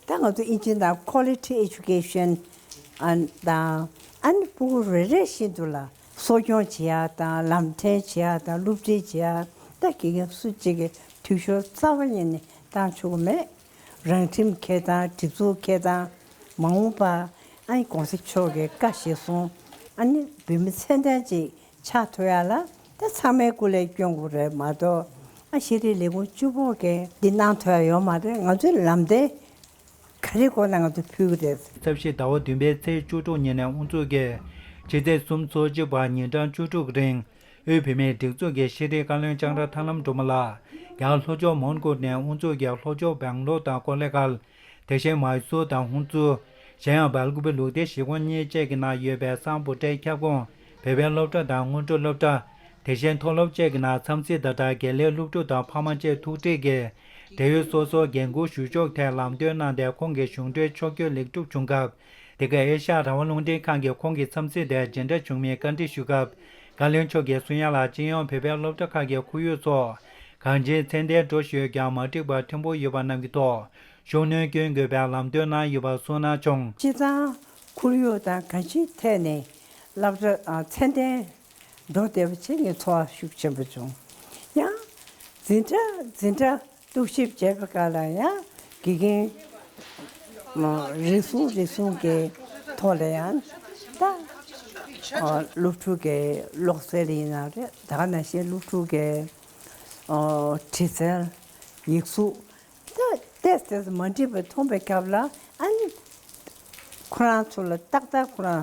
ད་ང་ཚོ་དབྱིན་ཇིའི་ནང་Quality Education དང་། ཨ་ནི་ཕྲུ་གུ་རེ་རེ་བཞིན་དུ་ལ་གསོ་སྐྱོང་བྱེད་ཡ་དང་། ལམ་ཕྲན་བྱེད་ཡ་དང་། སློབ་ཁྲིད་བྱེད་ཡ། ད་དགེ་རྒན་སུ་གཅིག་གིས་འཐུས་ཤོར་རྩ་བ་ཉིད་ནས་བཏང་ཆོག་གི་མེད། རང་ཁྲིམས་འཁྱེར་སྟངས། སྒྲིག་འཛུགས་འཁྱེར་སྟངས། མ་འོངས་པ་ཨ་ནི་གོང་ས་མཆོག་གིས་བཀའ་གཞིར་བཟུང་ཨ་ནི་བོད་མི་ཚད་ལྡན་ཅིག་ཆགས་ཐུབ་ཡ་ལ། ད་ཚང་མས་སྐུ་ལས་སྐྱོན་དགོས་རེད་མ་གཏོགས། ཨ། ཤེས་རིག་ལས་ཁུངས་བཅུ་པོ་གིས་འདི་གནང་ཐུབ་ཡ་ཡོད་མ་རེད། ང་ཚོའི་ལམ་སྟོན་ག་རེ་དགོས་ན་ང་ཚོ་ཕུལ་གི་རེད། ཚབ་བཞི་ཟླ་བ་བདུན་པའི་ཚེས་བཅུ་དྲུག་ཉིན་ནས་དབུ་འཛུགས་ཀྱིས་ཕྱི་ཚེས་གསུམ་ཚོ་གཅིག་བར་ཉིན་གྲངས་བཅུ་དྲུག་གི་རིང་། དབུས་བོད་མིའི་སྒྲིག་འཛུགས་ཀྱི་ཤེས་རིག་བཀའ་བློན་ལྕང་ར་ཐར་ལམ་སྒྲོལ་མ་ལགས་རྒྱ་གར་ལྷོ་ཕྱོགས་མོན་གྷོ་ནས་དབུ་འཛུགས་ཀྱིས་ལྷོ་ཕྱོགས་སྦེང་ལོར་དང་ཀོ་ལེ་གྷལ། དེ་བཞིན་མཱི་སུར་དང་ཧུན་སུར། གཞན་ཡང་སྦེལ་ཀོབ་ལུགས་བདེ་གཞིས་ཁོངས་གཉིས་བཅས་ཀྱི་ནང་ཡོད་པའི་སམ་བྷོ་ཊའི་ཁྱབ་ཁོངས་བོད་པའི་སློབ་གྲྭ་དང་སྔོན་འགྲོ་སློབ་གྲྭ། དེ་བཞིན་མཐོ་སློབ་བཅས་ཀྱི་ནང་འཚམས་གཟིགས་དང་སྦྲགས། དགེ་ལས་སློབ་ཕྲུག་དང་ཕ་མ་བཅས་ཐུག་འཕྲད་ཀྱིས་འབྲེལ་ཡོད་སོ་སོར་འགན་འཁུར་ཞུ་ཕྱོགས་ཐད་ལམ་སྟོན་གནང་སྟེ། ཁོང་གི་གཞུང་འབྲེལ་ཕྱོགས་བསྐྱོད་ལེགས་གྲུབ་བྱུང་སྐབས། དེ་གར་ཨེ་ཤ་ཡ་རང་དབང་རླུང་འཕྲིན་ཁང་གིས་ཁོང་གི་འཚམས་གཟིགས་དེར་ཇི་འདྲ་བྱུང་མིན་བཀའ་འདྲི་ཞུས་སྐབས། བཀའ་བློན་མཆོག་གིས་གསུང་ཡ་ལ། སྤྱི་ཡོངས་བོད་པའི་སློབ་གྲྭ་ཁག་གི་ཁོར་ཡུག་སོགས་གང་ཅིའི་ཚད་ལྡན་འགྲོ་བཞིན་ཡོད་ཀྱང་། མ་འགྲིག་པ་ཕྲན་བུ་ཡོད་པ་རྣམས་ཀྱི་ཐོག་ཤུགས་སྣོན་སྐྱོན་དགོས་པའི་ལམ་སྟོན་གནང་ཡོད་པ་གསུངས་གནང་བྱུང་། སྤྱི་བཏང་ཁོར་ཡུག་དང་གང་ཅིའི་ཐད་ནས་སློབ་གྲྭ་ཚད་ལྡན་འགྲོ་བསྡད་པ་བྱས་ངས་ཚོར་བ་ཤུགས་ཆེན་པོ་བྱུང་། ཡང་འཛིན་གྲྭ་འཛིན་གྲྭ་རྟོག་ཞིབ་བྱས་པའི་སྐབས་ལ་ཡང་དགེ་རྒན་རེ་ཟུང་རེ་ཟུང་གི་ཐོག་ལ་ཡང་ད་སློབ་ཕྲུག་གི་ཀློག་རྩལ་ཡིན་ན་རེད། ད་ག་ནང་བཞིན་སློབ་ཕྲུག་གི་འབྲི་རྩལ། ཡིག་གཟུགས། ད་ཏོག་ཙམ་མ་འགྲིག་པ་མཐོང་པའི་སྐབས་ལ། ཨ་ནི་ཁོ་རང་ཚོ་ལ་ཏག་ཏག་ཁོ་རང་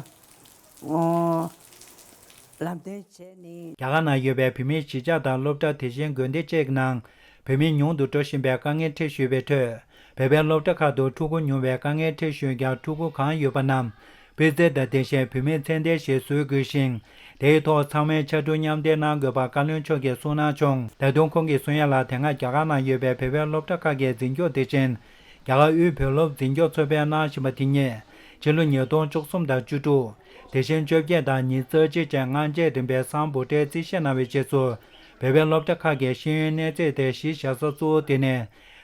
ལམ་སྟོན་བྱས་ནས། རྒྱ་གར་ནང་ཡོད་པའི་བོད་མིའི་གཞིས་ཆགས་དང་སློབ་གྲྭ། དེ་བཞིན་དགོན་སྡེ་བཅས་ཀྱི་ནང་བོད་མི་ཉུང་དུ་འགྲོ་བཞིན་པའི་དཀའ་ངལ་འཕྲད་བཞིན་པའི་ཁྲོད། བོད་པའི་སློབ་གྲྭ་ཁག་ཏུ་ཕྲུ་གུ་ཉུང་བའི་དཀའ་ངལ་འཕྲད་བཞིན་ཡོད་ཀྱང་། ཕྲུ་གུ་གང་ཡོད་པ་རྣམས་སྤུས་ཚད་དང་ལྡན་ཞིང་བོད་མིར་ཚད་ལྡན་ཞིག་བཟོ་དགོས་ཤིང་། དེའི་ཐོག་ཚང་མས་ཕྱར་གྲུ་མཉམ་འདེགས་གནང་དགོས་པ་བཀའ་བློན་མཆོག་གིས་གསུངས་གནང་བྱུང་། ད་དུང་ཁོང་གིས་གསུང་ཡ་ལ། དེ་སྔ་རྒྱ་གར་ནང་ཡོད་པའི་བོད་པའི་སློབ་གྲྭ་ཁག་གི་འཛིན་སྐྱོང་དེ་བཞིན་རྒྱ་གར་དབུས་བོད་སློབ་འཛིན་སྐྱོང་ཚོགས་པས་གནང་བཞིན་པ་དེ་ཉིད་ཕྱི་ལོ་ཉིས་སྟོང་བཅུ་གསུམ་དང་བཅུ་དྲུག། དེ་བཞིན་བཅོ་བརྒྱད་དང་ཉི་ཤུ་རྩ་གཅིག་བཅས་སྔ་རྗེས་རིམ་པས་སམ་བྷོ་ཊའི་རྩིས་བཤེར་གནང་བའི་རྗེས་སུ། བོད་པའི་སློབ་གྲྭ་ཁག་གི་ཤེས་ཡོན་གནས་ཚད་དེ་གཞི་བཞག་ས་གཙོ་བོ་དེ་ནི་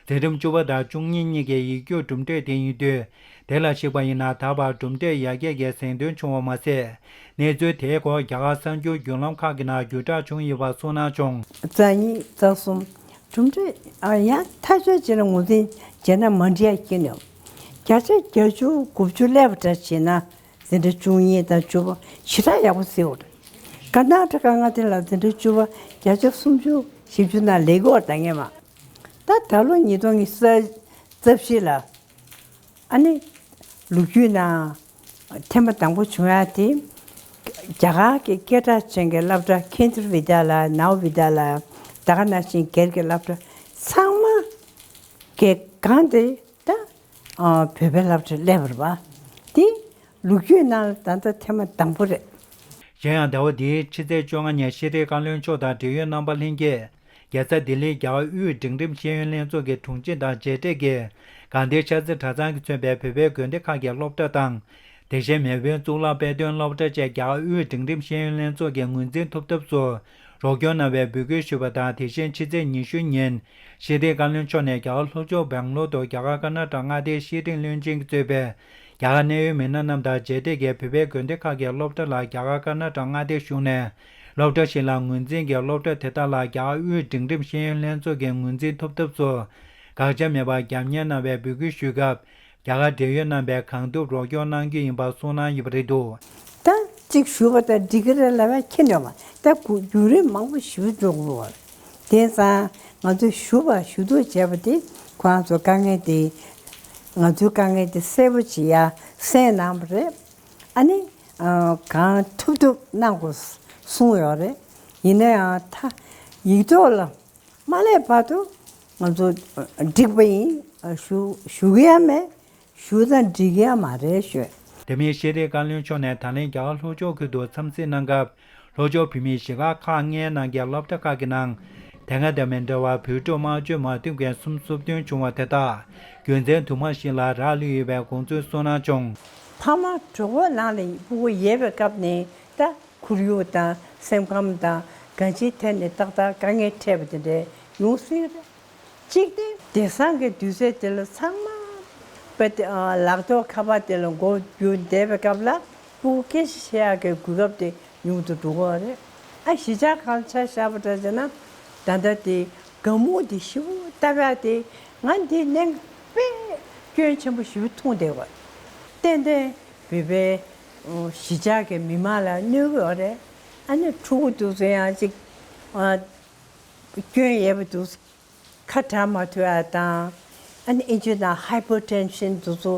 འཛིན་རིམ་བཅུ་པ་དང་བཅུ་གཉིས་གཉིས་ཀའི་ཡིག་རྒྱུགས་གྲུབ་འབྲས་དེ་ཡིན་དུས། དེ་ལ་གཞིགས་པ་ཡིན་ན་ད་བར་གྲུབ་འབྲས་ཡར་རྒྱས་ཀྱི་གཟེངས་ཐོན་བྱུང་བ་མ་ཟད། གནས་ཚུལ་དེའི་སྐོར་རྒྱ་གར་གསར་འགྱུར་བརྒྱུད་ལམ་ཁག་གི་ནང་བརྒྱུད་བསྒྲགས་བྱུང་ཡོད་པ་གསུངས་གནང་བྱུང་། རྩ་གཉིས་རྩ་གསུམ། གྲུབ་འབྲས་ཨ་ཡང་ཐག་གཅོད་བྱས་ན་ངོས་འཛིན་བྱས་ན་མ་འགྲིག་ཡ་ཁྱེར་ནས། བརྒྱ་ཆ་བརྒྱད་ཅུ་དགུ་བཅུ་སླེབས་པ་འདྲ་བྱས་ན་འཛིན་གྲྭ་བཅུ་གཉིས་དང་བཅུ་པ་ཞེ་དྲག་ཡག་པོ་བརྩི་བ་རེད། ཀར་ནཱ་ཊ་ཀ་མངའ་སྡེ་ལ་འཛིན་གྲྭ་བཅུ་པ་བརྒྱ་ཆ་སུམ་ཅུ་བཞི་བཅུ་ནང་སླེབས་ཀྱི་ཡོད་རེད་ད་སྔས་མ། ད་ད་ལོ་ཉིས་སྟོང་ཉི་ཤུ་རྩ་བཞི་ལ། ཨ་ནི། ལོ་རྒྱུས་ནང་ཐེངས་མ་དང་པོ་བྱུང་ཡ་དེ། རྒྱ་གར་གྱི་སྐད་གྲགས་ཅན་གྱི་སློབ་གྲྭ་ཀེན་དྲི་བི་དྱ་ལ་ཡ་ནའོ་བི་དྱ་ལ་ཡ་ད་ག་ནང་བཞིན་སྒེར་གྱི་སློབ་གྲྭ་ཚང་མ་གི་སྒང་དེ་ད་ཨ་བོད་པའི་སློབ་གྲྭ་སླེབས་པ་རེད་པ། དེ་ལོ་རྒྱུས་ནང་ལ་ད་ལྟ་ཐེངས་མ་དང་པོ་རེད། གཞན་ཡང་ཟླ་བ་འདིའི་ཕྱི་ཚེས་བཅོ་ལྔ་ཉིན་ཤེས་རིག་བཀའ་བློན་མཆོག་དང་འབྲེལ་ཡོད་རྣམ་པ་ལྷན་རྒྱས། རྒྱལ་ས་ལྡི་ལིའི་རྒྱ་གར་དབུས་འབྲིང་རིམ་ཤེས་ཡོན་ལྷན་ཚོགས་ཀྱི་དྲུང་ཆེ་དང་མཇལ་འཕྲད་ཀྱིས་དགའ་ལྡན་ཤར་རྩེ་གྲྭ་ཚང་གིས་མཚོན་པའི་བོད་པའི་དགོན་སྡེ་ཁག་གི་སློབ་གྲྭ་དང་། དེ་བཞིན་མེས་དབོན་གཙུག་ལག་དཔེ་སྟོན་སློབ་གྲྭ་བཅས་རྒྱ་གར་དབུས་འབྲིང་རིམ་ཤེས་ཡོན་ལྷན་ཚོགས་ཀྱི་ངོས་འཛིན་ཐོབ་ཐབས་སུ་རོགས་སྐྱོར་གནང་བའི་འབོད་སྐུལ་ཞུས་པ་དང་། དེ་བཞིན་ཕྱི་ཚེས་ཉི་ཤུ་ཉིན་ཤེས་རིག་བཀའ་བློན་མཆོག་ནས་རྒྱ་གར་ལྷོ་ཕྱོགས་སྦེང་ལོར་དུ་རྒྱ་གར་ཀར་ནཱ་ཊ་མངའ་སྡེའི་ཤེས་རིག་བློན་ཆེན་གྱིས་གཙོས་པའི་རྒྱ་གར་གནད་ཡོད་མི་སྣ་རྣམས་དང་མཇལ་འཕྲད་ཀྱིས་བོད་པའི་དགོན་སྡེ་ཁག་གི་སློབ་གྲྭ་ལ་རྒྱ་གར་ཀར་ནཱ་ཊ་མངའ་སྡེའི་གཞུང་ནས་སློབ་གྲྭ་ཞིག་ལ་ངོས་འཛིན་གྱིས་སློབ་གྲྭ་དེ་དག་ལ་རྒྱ་གར་དབུས་འབྲིང་རིམ་ཤེས་ཡོན་ལྷན་ཚོགས་ཀྱི་ངོས་འཛིན་ཐོབ་ཐབས་སུ་དགག་བྱ་མེད་པར་རྒྱབ་གཉེར་གནང་བའི་འབོད་སྐུལ་ཞུས་སྐབས། རྒྱ་གར་འབྲེལ་ཡོད་རྣམ་པས་གང་ཐུབ་རོགས་སྐྱོར་གནང་རྒྱུ་ཡིན་པ་གསུངས་གནང་ཡོད་པ་རེད་འདུག་ད་གཅིག་ཞུ་བ་དང་འགྲིག་གི་རེད་ལབ་ཡ་ཁྱེད་ནས་མ་ད་གུ་བརྒྱུད་རིམ་མང་པོ་ཞིག་འགྲོ་དགོས་པ་རེད། དེང་སང་ང་ཚོས་ཞུ་བ་ཞུ་གཏུག་བྱས་པ་དེ་ཁོ་རང་ཚོ་དཀའ་ངལ་དེ་ང་ཚོའི་དཀའ་ངལ་དེ་གསལ་པོ་བྱེད་ཡ་གསན་གནང་བ་རེད། ཨ་ནི་ཨ་གང་ཐུབ་ཐུབ་གནང་དགོས་གསུངས་ཡོད་རེད། ཡིན་ན་ཡང་ད་ཡིག་ཐོག་ལ་མ་སླེབས་བར་དུ་ང་ཚོ་འགྲིག་པ་ཡིན། ཞུ་ཞུ་གི་ཡ་མེད། ཞུ་ད་འགྲིག་ཡ་མ་རེད་ཞུས། དེ་མིན་ཤེས་རིག་བཀའ་བློན་མཆོག་ནས་ད་ལན་རྒྱ་གར་ལྷོ་ཕྱོགས་ཁུལ་དུ་འཚམས་གཟིགས་གནང་སྐབས། ལྷོ་ཕྱོགས་བོད་མིའི་གཞིས་སྒར་ཁག་ལྔའི་ནང་གི་སློབ་གྲྭ་ཁག་གི་ནང་། དེ་སྔ་དང་མི་འདྲ་བར་བོད་ཕྲུག་དམར་མཆོད་མ་ཐུབ་མཁན་སུམ་ཅུ་སོ་བདུན་བྱུང་བ་དེ་དག་རྒྱུ་མཚན་དུ་མ་ཞིག་ལ་རག་ལུས་ཡོད་པའི་དགོངས་ཚུལ་གསུངས་གནང་བྱུང་། ཕ་མ་གྲོད་ཁོག་ནང་ལ་ཕྲུ་གུ་ཡོད་པའི་སྐབས་ནས་ད་ཁོར་ཡུག་དང་སེམས་ཁམས་དང་གང་ཅིའི་ཐད་ནས་ཏག་ཏག་དཀའ་ངལ་འཕྲད་པ་དེ་འདྲ་ཡོང་སྲིད་རེད། གཅིག་དེ་དེང་སང་གི་དུས་ཚོད་དེ་ལ་ཚང་མ་དཔེ་དེ་ཨ་ལག་ཐོག་ཁ་པར་དེ་ལ་མགོ་བསྒྱུར་བསྡད་པའི་སྐབས་ལ་ཕྲུ་གུ་སྐད་ཆ་བཤད་ཡག་གི་གོ་སྐབས་དེ་ཉུང་དུ་འགྲོ་གི་རེད། ཨ་གཞིས་ཆགས་ཁག་ཆ་བཞག་པ་འདྲ་བྱས་ན་ད་ལྟ་དེ་དགའ་མོ་དེ་ཞེ་པོ་བཏབ་ཡག་དེ་ང་འདི་གནད་དཔེ་སྐྱོན་ཆེན་པོ་ཞེ་པོ་མཐོང་བསྡད་ཡོད་རེད། ཏན་ཏན་བོད་པའི་ཨོ་གཞིས་ཆགས་ཀྱི་མི་མང་ལ་གནོད་གི་ཡོད་རེད། ཨ་ནི་ཕྲུ་གུ་དེ་ཚོ་ཡང་ཅིག་ཨ་སྐྱོན་ཡོད་པ་དེ་ཚོ་ཁ་གྲག་མ་ཐུབ་ཡ་དང་། ཨ་ནི་ཨིན་ཇི་ནང་hypertension་དེ་ཚོ་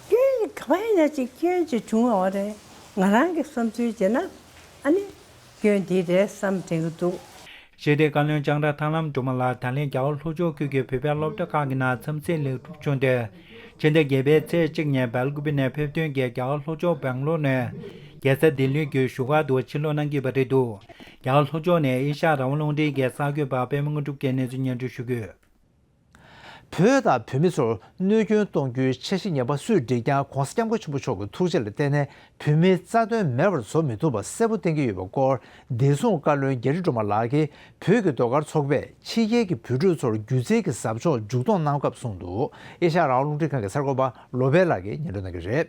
སྐྱོན་ག་པར་ཡིན་ན་ཅིག་སྐྱོན་ཅིག་བྱུང་ཡོད་རེད། ང་རང་གི་བསམ་ཚུལ་བྱས་ན་ཨ་ནི་སྐྱོན་འདི་རེད་བསམ་དྲན་གི་འདུག་ཤེས་རིག་བཀའ་བློན་ལྕང་ར་ཐར་ལམ་སྒྲོལ་མ་ལགས་ད་ལན་རྒྱ་གར་ལྷོ་ཕྱོགས་ཁུལ་གྱི་བོད་པའི་སློབ་གྲྭ་ཁག་གི་ནང་འཚམས་གཟིགས་ལེགས་གྲུབ་བྱུང་སྟེ། ཕྱི་ཟླ་བརྒྱད་པའི་ཚེས་གཅིག་ཉིན་སྦེལ་ཀུ་པེ་ནས་ཕེབས་ཐོན་གྱིས་རྒྱ་གར་ལྷོ་ཕྱོགས་སྦེང་ལོར་ནས་རྒྱལ་ས་ལྡི་ལི་གི་བཞུགས་སྒར་དུ་ཕྱིར་ལོག་གནང་གི་ཡོད་པ་རེད་འདུག་རྒྱ་གར་ལྷོ་ཕྱོགས་ནས་ཨེ་ཤ་ཡ་རང་དབང་རླུང་འཕྲིན་གྱི་གསར་འགོད་པ་པད་མ་དངོས་གྲུབ་ཀྱིས་གནས་ཚུལ་སྙན་སྒྲོན་ཞུ་གི་ཡོད། བོད་དང་བོད་མི་ཚོར་གནོད་སྐྱོན་གཏོང་རྒྱུའི་འཆར་གཞི་ངན་པ་སུས་བསྒྲིགས་ཀྱང་༸གོང་ས་༸སྐྱབས་མགོན་ཆེན་པོ་མཆོག་གི་ཐུགས་རྗེ་ལ་བརྟེན་ནས་བོད་མིའི་རྩ་དོན་མེད་པར་བཟོ་མི་ཐུབ་པ་གསལ་པོ་བསྟན་གྱི་ཡོད་པའི་སྐོར། བདེ་སྲུང་བཀའ་བློན་རྒྱ་རི་སྒྲོལ་མ་ལགས་ཀྱིས་བོད་ཀྱི་ཟློས་གར་ཚོགས་པས་ཕྱི་རྒྱལ་གྱི་བོད་ཕྲུག་ཚོར་སྒྱུ་རྩལ་གྱི་ཟབ་སྦྱོང་མཇུག་གཏོང་གནང་སྐབས་གསུངས་འདུག་ཨེ་ཤ་ཡ་རང་དབང་རླུང་འཕྲིན་ཁང་གི་གསར་འགོད་པ་བློ་བྷེ་ལགས་ཀྱིས་སྙན་སྒྲོན་གནང་གི་རེད།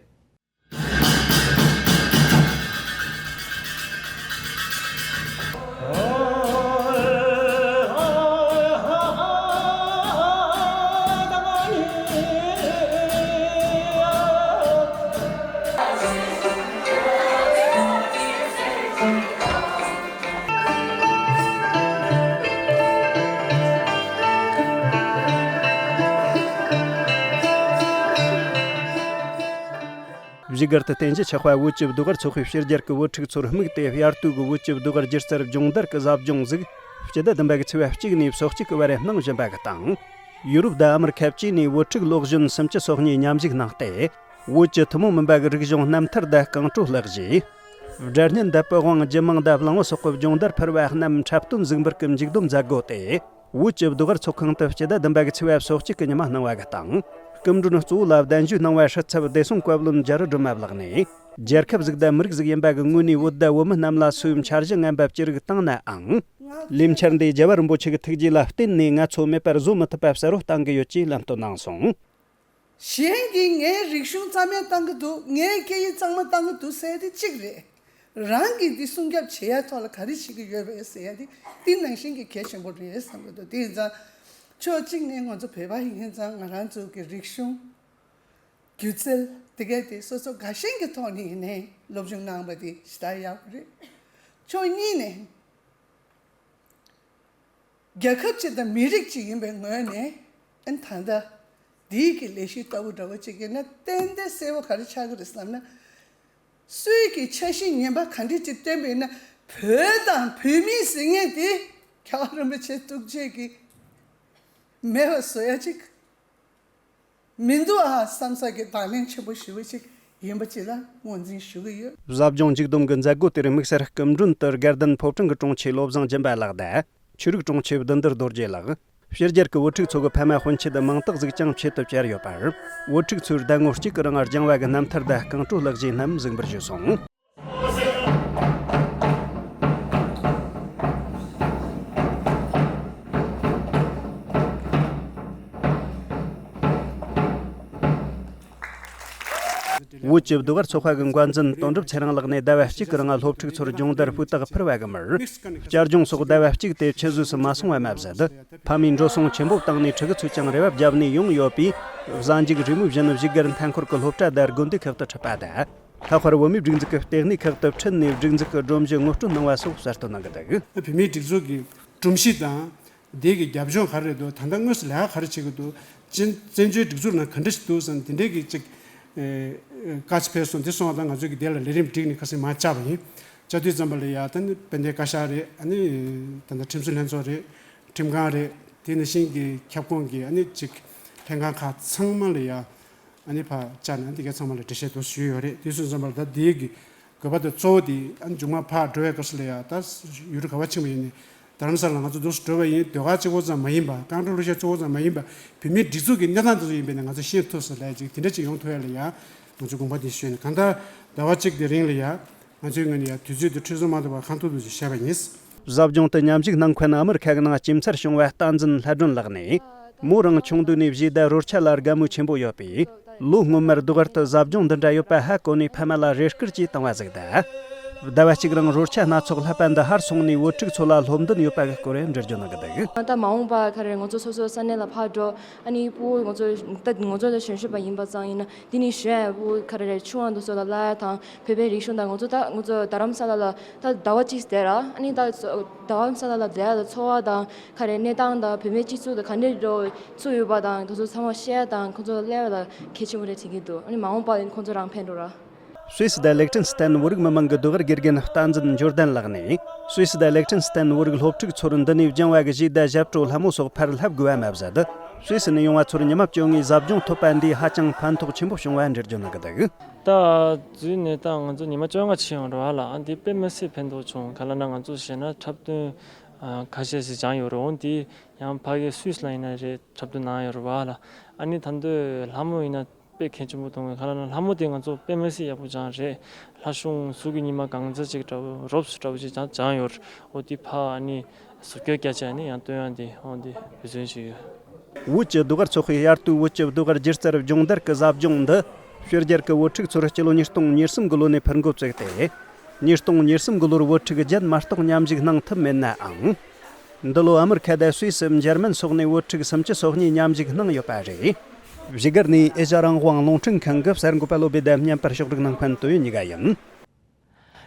བཞུགས་སྒར་དུ་རྟེན་གཞི་ཆགས་པ་བོད་ཀྱི་ཟློས་གར་ཚོགས་པའི་ཕྱི་རྒྱལ་གྱི་བོད་ཕྲུག་ཚོར་དམིགས་ཏེ་དབྱར་དུས་ཀྱི་བོད་ཀྱི་ཟློས་གར་སྒྱུ་རྩལ་སྦྱོང་བརྡར་གྱི་ཟབ་སྦྱོང་ཟིག་སྤྱི་ཟླ་བདུན་པ་གི་ཚེས་པ་གཅིག་ནས་ཚེས་གཅིག་གི་བར་གནང་བཞིན་པ་གི་དང་། ཡུ་རོབ་དང་ཨ་མི་རི་ཁ་བཅས་ནས་བོད་ཕྲུག་ལོ་གཞོན་སུམ་ཅུ་སོ་གཉིས་མཉམ་ཞུགས་གནང་སྟེ། བོད་ཀྱི་ཐུན་མོང་མིན་པ་གི་རིག་གཞུང་རྣམ་ཐར་དང་རྐང་བྲོ་ལགས་ཀྱིས། སྒྲ་སྙན་ལྡབ་པའི་དབང་། རྒྱུད་མང་དང་བླང་བུ་སོགས་ཀྱི་སྦྱོང་བརྡར་ཕུལ་བ་རྣམས་འཁྲབ་སྟོན་གཟིགས་འབུལ་གྱི་མཇུག་བསྡོམས་མཛད་སྒོ་དེ། བོད་ཀྱི་ཟློས་གར་ཚོགས་ཁང་དུ་སྤྱི་ཟླ་བདུན་པ་གི་ཚེས་པ་སོ་གཅིག་གི་ཉི་མ་གནང་བ་གི་དང་། སྐུ་མགྲོན་གཙོ་བོ་ལ་གདན་ཞུ་གནང་བའི་ཧྲི་ཚབ་བདེ་སྲུང་བཀའ་བློན་རྒྱ་རི་སྒྲོལ་མ་ལགས་ནས། རྒྱལ་ཁབ་ཟིག་དང་མི་རིགས་ཟིག་ཡིན་པ་གི་ངོས་ནས་བོད་དང་བོད་མི་རྣམས་ལ་སོ་སོའི་འཆར་གཞི་ངན་པ་ཅི་རིགས་བཏང་ནའང་། ལས་འཆར་འདིའི་རྒྱལ་བ་རིན་པོ་ཆེ་གི་ཐུགས་རྗེ་ལ་བརྟེན་ནས་ང་ཚོ་མེད་པར་བཟོ་མི་ཐུབ་པ་གསལ་བོ་བཏང་གི་ཡོད་ཅེས་ལམ་སྟོན་གནང་སོང་། གཞན་གྱིས་ངའི་རིག་གཞུང་རྩ་མེད་བཏང་གི་འདུག་ངའི་སྐད་ཡིག་གཙང་མ་བཏང་གི་འདུག་ཟེར་ཡ་དེ་གཅིག་རེད། རང་གིས་འདི་སྲུང་སྐྱོབ་བྱེད་ཡ་ཐོག་ལ་ག་རེ་བྱེད་ཀྱི་ཡོད་པས་ཟེར་ཡ་དེ་དེ་ནང་བཞིན་གྱི་གལ་ཆེན་པོ་རེད་བསམ་གྱི་འདུག་དེ་ཡིན་ཙང་ཕྱོགས་གཅིག་ནས་ང་ཚོ་བོད་པ་ཡིན་ཙང་ང་རང་ཚོ་གི་རིག་གཞུང་སྒྱུ་རྩལ་དེ་གས་དེ་སོ་སོ་དགའ་ཞེན་གྱི་ཐོག་ནས་ཡིན་ནའི་སློབ་སྦྱོང་གནང་བ་དེ་ཞེ་དྲག་ཡག་པོ་རེད། ཕྱོགས་གཉིས་ནས། རྒྱལ་ཁབ་ཅིག་དང་མི་རིགས་ཅིག་ཡིན་པའི་ངོས་ནས་ཨ་ནི་ད་ལྟ་འདིའི་གི་ལས་གཞི་ལྟ་བུ་འདྲ་བོ་ཅིག་ཡིན་ན་ཏན་ཏན་གསལ་བོ་ག་རེ་ཆགས་ཀྱི་རེད་བསམ་ན། སུས་ཀྱི་འཆར་གཞི་ངན་པ་ག་འདྲ་ཅིག་བཏོན་པ་ཡིན་ན་བོད་དང་བོད་མི་ཟེར་མཁན་དེ་རྒྱལ་བ་རིན་པོ་ཆེ་ཐུགས་རྗེ་གིས་མེད་པ་བཟོ་ཡ་ཅིག་མི་འདུག་ཨ་བསམ་ས་གི་དང་ལེན་ཆེན་པོ་ཞེ་པོ་ཅིག་ཡིན་པ་ཅིག་ལ་ངོས་འཛིན་ཞུ་གི་ཡོད། ཟབ་སྦྱོང་མཇུག་བསྡོམས་ཀྱི་མཛད་སྒོ་དེར་དམིགས་བསལ་སྐུ་མགྲོན་དུ་དགའ་ལྡན་ཕོ་བྲང་གི་དྲུང་ཆེ་བློ་བཟང་སྦྱིན་པ་ལགས་དང་། ཆོས་རིག་དྲུང་ཆེ་བདུད་འདུལ་རྡོ་རྗེ་ལགས། ཕྱི་རྒྱལ་གྱི་བོད་ཕྲུག་ཚོ་གི་ཕ་མ་སྤུན་མཆེད་མང་དག་ཟིག་ཀྱང་ཆེད་དུ་བཅར་ཡོད་པར། བོད་ཕྲུག་ཚོས་ཟླ་ངོ་གཅིག་གི་རིང་སྦྱང་བ་གི་རྣམ་ཐར་དང་རྐང་བྲོ་ལག་བརྗེས་རྣམས་གཟིགས་འབུལ་ཞུས་སོང་། བོད་ཀྱི་ཟློས་གར་ཚོགས་པ་གི་འགོ་འཛིན་དོན་གྲུབ་ཚེ་རིང་ལགས་ནས་ཟླ་བ་གཅིག་གི་རིང་སློབ་ཕྲུག་ཚོར་སྦྱོང་བརྡར་སྤུས་དག་ཕུལ་བ་གི་མིར། བསྐྱར་སྦྱོང་སོགས་ཟླ་བ་གཅིག་དེ་ཕྱི་ཟོས་སུ་མ་སོང་བ་མ་ཟད། ཕ་མའི་འགྲོ་སོང་ཆེན་པོ་བཏང་ནས་ཕྲུ་གུ་ཚོས་ཀྱང་རེ་བ་བརྒྱབ་ནས་ཡོང་ཡོད་པས། གཟའ་མཇུག་རེས་མོས་བཞིན་བཞུགས་སྒར་མཐའ་འཁོར་གྱི་སློབ་གྲྭ་དང་དགོན་སྡེ་ཁག་ཏུ་ཁྲིད་པ་དང་། ལྷག་པར་བོད་མིའི་སྒྲིག་འཛུགས་ཀྱི་ལྟེ་གནས་ཁག་ཏུ་ཁྲིད་ནས་སྒྲིག་འཛུགས་ཀྱི་སྒྲོམ་གཞི་ངོ་སྤྲོད་གནང་བ་སོགས་གསལ་སྟོན་གནང་གི་འདུག་བོད་མིའི་སྒྲིག་འཛུགས་ཀྱི་སྒྲོམ་གཞི་དང་། འདི་གི་རྒྱབ་ལྗོངས་ག་རེ་རེད་འདུག་ད་ལྟ་དངོས་སུ་ལས་ཀ་ག་རེ་བྱེད་ཀྱི་འདུག་ཅིན་བཙན་བྱོལ་སྒྲིག་འཛུགས་ནང་ག་འདྲ་ཞིག་འདུག་ཟེར་ན་དེ་འདྲའི་གི་ཅིག་ཨེ་བཀའ་ཕེབས་སོང་། འདི་སོང་བ་དང་ང་ཚོས་ཀྱི་དེ་ལ་ལས་རིམ་བསྒྲིགས་ནས་ཁ་སང་མར་བཅར་བ་ཡིན། བཅར་དུས་ཙམ་པ་ལ་ཡ་ད་ནི་དཔལ་ལྡན་བཀའ་ཤག་རེད། ཨ་ནི་ད་ལྟ་ཁྲིམས་སྲུང་ལྷན་ཚོགས་རེད། ཁྲིམས་ཁང་རེད། དེ་ནང་བཞིན་གྱི་ཁྱབ་ཁོངས་ཀྱི་ཨ་ནི་ཅིག་ལྷན་ཁང་ཁག་ཚང་མ་ལ་ཡ་ཨ་ནི་ཕར་བཅར་ནས་འདི་གའི་ཚང་མ་ལ་འགྲེལ་བཤད་དུ་ཞུས་ཡོད་རེད། དེ་སོང་ཙམ་པ་ལ་ད་འདིའི་གི་དགོས་པ་དང་གཙོ་བོ་དེ་ཨ་མཇུག་མ་ཕར་འགྲོ་བའི་སྐབས་སུ་ལ་ཡ་ད་ཡུལ་གྲུ་ག་པར་ཕྱིན་པ་ཡིན་ནའི་རྡ་རམ་ས་ལ་ང་ཚོ་འདུག་སེ་འགྲོ་བ་ཡིན། ཟློས་གར་གཅིག་པོ་ཙམ་མ་ཡིན་པ། རྐང་བྲོ་གླུ་གཞས་གཅིག་པོ་ཙམ་མ་ཡིན་པ། བོད་མིའི་སྒྲིག་འཛུགས་ཀྱི་གནས་སྟངས་དེ་ཚོ་ཡིན་པས་ན་ང་ཚོ་ཤེས་ཐུབ་ས་ལ་ཅིག་དེ་འདྲ་ཅིག་ཡོང་ཐུབ་ཡ་ལ་ཡ་ང་ཚོས་དགོངས་པ་དེ་ཞུས་ནས་གང་ལྟར་ཟླ་བ་གཅིག་དེ་རིང་ལ་ཡ་ང་ཚོའི་ངོས་ནས་ཡ་དུས་ཚོད་དེ་འཕྲོད་བསྟེན་མ་ཐུབ་པར་ཁག་ཐུག་ཐུག་ཅིག་བྱས་པ་ཡིན། ཟབ་སྦྱོང་དུ་མཉམ་ཞུགས་གནང་མཁན་ཨ་མི་རི་ཁ་གི་ནང་སྐྱེས་འཚར་བྱུང་བ་བསྟན་འཛིན་ལྷ་སྒྲོན་ལགས་ནས། མོ་རང་ཆུང་དུས་ནས་གཞས་དང་རོལ་ཆ་ལ་དགའ་མོས་ཆེན་པོ་ཡོད་པས། ལོ་སྔོན་མར་ཟློས་གར་དུ་ཟབ་སྦྱོང་འདི་འདྲ་ཡོད་པ་ཧ་གོ་ནས་ཕ་མ་ལ་རེ་སྐུལ་བྱས་བཏང་བ་ཟིག་དང་། ཟླ་བ་གཅིག་རིང་རོལ་ཆ་སྣ་ཚོགས་བསླབ་པ་འདི་ཧར་སོང་ནས་བོད་ཕྲུག་ཚོ་ལ་སློབ་འདུན་ཡོད་པ་གི་སྐོར་འགྲེལ་བརྗོད་གནང་གི་འདུག་ད་མ་འོངས་པ་ག་རེ་ང་ཚོ་སོ་སོ་ས་གནས་ལ་ཕར་འགྲོ། ཨ་ནི་ཕྲུ་གུ་ང་ཚོ་ད་ང་ཚོ་ད་གཞོན་གཞོན་པ་ཡིན་པ་ཙང་ཡིན་ན་འདི་ནས་གཞོན་ཕྲུ་གུ་ག་རེ་རེད་ཆུང་བ་འདི་ཚོ་ལ་བསླབ་ཡ་དང་བོད་པའི་རིག་གཞུང་དང་ང་ཚོ་ད་ང་ཚོ་རྡ་རམ་ས་ལ་ལ་ད་ཟླ་བ་གཅིག་བསྡད་ར། ཨ་ནི་ད་རྡ་རམ་ས་ལ་ལ་བསྡད་ཡ་ལ་འཚོ་བ་དང་ག་རེ་གནས་སྟངས་དང་བོད་མིའི་སྤྱི་ཚོགས་དང་ག་འདྲ་འགྲོ་ཚུགས་ཡོད་པ་དང་དེ་ཚོ་ཚང་མ་ཤེས་ཡ་དང་ཁོང་ཚོ་སླེབས་ཡ་ལ་གལ་ཆེན་པོ་རེད་དྲན་གྱི་འདུག་ཨ་ནི་མ་འོངས་པ་ལ་ཁོང་ཚོ་རང་ཕན་འགྲོ་ར། སུད་སི་དང་ལེག་ཊེན་སི་ཐན་བོད་རིགས་མི་མང་གི་ཟློས་གར་དགེ་རྒན་བསྟན་འཛིན་འབྱོར་ལྡན་ལགས་ནས། སུད་སི་དང་ལེག་ཊེན་སི་ཐན་བོད་རིགས་སློབ་ཕྲུག་ཚོར་འདི་ནས་སྦྱང་བ་གི་གཞས་དང་ཞབས་བྲོ་ལྷ་མོ་སོགས་ཕར་བསླབ་དགོས་པ་མ་ཟད། སུད་སི་ནས་ཡོང་བ་ཚོར་ཉི་མ་བཅོ་ལྔའི་ཟབ་སྦྱོང་ཐོབ་པ་འདིས་ཧ་ཅང་ཕན་ཐོགས་ཆེན་པོ་བྱུང་བ་འགྲེལ་བརྗོད་གནང་གི་འདུག་ད་རྫུན་ནས་ད་ང་ཚོ་ཉི་མ་བཅོ་ལྔ་ཕྱིན་ཡོང་རེད་བ་ལ། ཨ་འདི་དཔེ་མི་སྲིད་ཕན་ཐོགས་བྱུང་། ག་ལ་ན་ང་ཚོ་བྱས་ན་འཁྲབ་སྟོན་ཨ་ཁ་ཤས་ཤིག་སྦྱངས་ཡོད་རེད། འོ་འདི་ཡང་ཕ་གི་སུད་སི་ལ་ཡིན་ན་རེད་འཁྲབ་སྟོན་གནང་ཡོད་རེད་བ་ལ། ཨ་ནི་ད་འདོད་ལྷ་མོ་ཡིན་ན་དཔེ་གལ་ཆེན་པོ་མཐོང་གི། ག་ལ་ན་ལྷ་མོ་དེ་ང་ཚོ་དཔེ་མི་སྲིད་ཡག་པོ་སྦྱངས་རེད། ལྷ་གཞུང་གཟུགས་ཀྱི་ཉི་མ་གང་ཚ་ཅིག་འདྲ་བོ་རོབ་སུ་འདྲ་བོ་ཅིག་སྦྱངས་སྦྱངས་ཡོད་རེད། འོ་འདི་ཕ་ཨ་ནི་ཟུར་བསྐྱོད་རྒྱག་བྱས་ནས་ཡང་སྟོན་ཡག་འདི་འོ་འདི་འབད་བརྩོན་བྱས་ཡོད། བོད་ཀྱི་ཟློས་གར་ཚོགས་པའི་དབྱར་དུས་བོད་ཀྱི་ཟློས་གར་སྒྱུ་རྩལ་སྦྱོང་བརྡར་གྱི་ཟབ་སྦྱོང་འདི་ཕྱི་རྒྱལ་གྱི་བོད་ཕྲུག་ཚོར་སྤྱི་ལོ་ཉིས་སྟོང་ཉེར་གསུམ་གྱི་ལོ་ནས་ཕུལ་འགོ་བཙུགས་ཏེ། ཉིས་སྟོང་ཉེར་གསུམ་གྱི་ལོར་བོད་ཕྲུག་བརྒྱད་མ་གཏོགས་མཉམ་ཞུགས་གནང་ཐུབ་མེད་ནའང་། འདི་ལོ་ཨ་མི་རི་ཁ་དང་སུད་སི། འཇར་མན་སོགས་ནས་བོད་ཕྲུག་སུམ་ཅུ་སོ་གཉིས་མཉམ་ཞུགས་གནང་ཡོད་པ་རེད། བཞུགས་སྒར་ནས་ཨེ་ཤ་རང་དབང་རླུང་འཕྲིན་ཁང་གི་གསར་འགོད་པ་བློ་བདེ་དང་མཉམ་པར་ཕྱོགས་སྒྲིག་གནང་མཁན་དོན་ཡོད་ཉི་དགའ་ཡིན།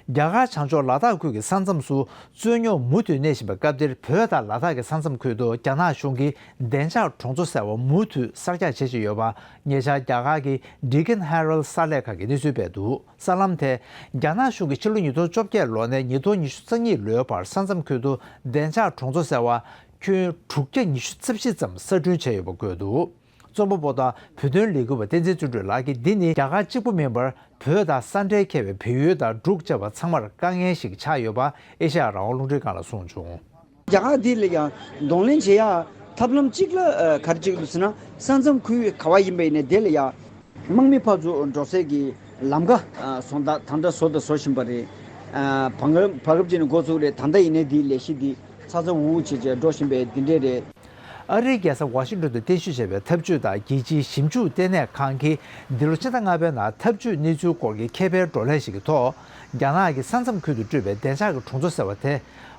རྒྱ་གར་བྱང་ཕྱོགས་ལ་དྭགས་ཁུལ་གྱི་ས་མཚམས་སུ་རྩོད་རྙོག་མུ་མཐུད་གནས་བཞིན་པའི་སྐབས་འདིར་བོད་དང་ལ་དྭགས་ཀྱི་ས་མཚམས་ཁུལ་དུ་རྒྱ་ནག་གཞུང་གིས་བདེ་འཇགས་གྲོང་ཚོ་ཟེར་བ་མུ་མཐུད་གསར་རྒྱག་བྱེད་བཞིན་ཡོད་པ་ཉེ་ཆར་རྒྱ་གར་གྱི་Deccan Herald གསར་ལས་ཁང་གིས་གནས་ཚུལ་སྤེལ་འདུག་གསར་ལམ་དེས་རྒྱ་ནག་གཞུང་གིས་ཕྱི་ལོ་ཉིས་སྟོང་བཅོ་བརྒྱད་ལོ་ནས་ཉིས་སྟོང་ཉི་ཤུ་རྩ་གཉིས་ལོའི་བར་ས་མཚམས་ཁུལ་དུ་བདེ་འཇགས་གྲོང་ཚོ་ཟེར་བ་ཁྱོན་དྲུག་བརྒྱ་ཉི་ཤུ་རྩ་བཞི་ཙམ་གསར་སྐྲུན་བྱས་ཡོད་པ་བཀོད་འདུག་རྩོམ་པ་པོ་དང་བོད་དོན་ལས་འགུལ་བ་བསྟན་འཛིན་བརྩོན་འགྲུས་ལགས་ཀྱིས་འདི་ནི་རྒྱ་གར་གཅིག་པུ་མིན་པར་བོད་དང་ས་འབྲེལ་མཁས་པའི་བལ་ཡུལ་དང་འབྲུག་བཅས་པ་ཚང་མར་དཀའ་ངལ་ཞིག་ཆགས་ཡོད་པ་ཨེ་ཤ་ཡ་རང་དབང་རླུང་འཕྲིན་ཁང་ལ་གསུངས་བྱུང་། རྒྱ་གར་འདི་ལ་ཡང་གདོང་ལེན་བྱེད་ཡ་ ཐབས་ལམ་གཅིག་ལ་ཨ་ག་རེ་གཅིག་འདུག་ཟེར་ན། ས་མཚམས་ཁུལ་ག་བ་ཡིན་པ་ཡིན་ནའི་དེ་ལ་ཡ་དམག་མི་ཕར་ཚུར་འགྲོ་སའི་གི་ལམ་ཁ་ཨ་བཟོ་ད་ད་ལྟ་བཟོ་དང་བཟོ་བཞིན་པ་རེད། ཨ་བར་སྐབས་བར་སྐབས་ཅིག་ནས་འགོ་བཙུགས་རེད། ད་ལྟ་ཡིན་ནའི་དེའི་ལས་གཞི་འདི་ཚ་ཚ་འུར་འུར་བྱས་བྱས་འགྲོ་བཞིན་པའི་འདི་འདྲས་རེད། ཨ་རིའི་རྒྱལ་ས་ཝ་ཤིང་ཏོན་དུ་རྟེན་གཞི་བྱས་པའི་འཐབ་ཇུས་དང་རྒྱལ་སྤྱིའི་ཞིབ་འཇུག་ལྟེ་གནས་ཁང་གིས་འདི་ལོ་ཕྱི་ཟླ་ལྔ་པའི་ནང་འཐབ་ཇུས་གནས་ཚུལ་སྐོར་གྱི་མཁས་པའི་བགྲོ་གླེང་ཞིག་གི་ཐོག་རྒྱ་ནག་གི་ས་མཚམས་ཁུལ་དུ་སྤྲོད་པའི་བདེ་འཇགས་ཀྱི་གྲོང་ཚོ་ཟེར་བ་དེ་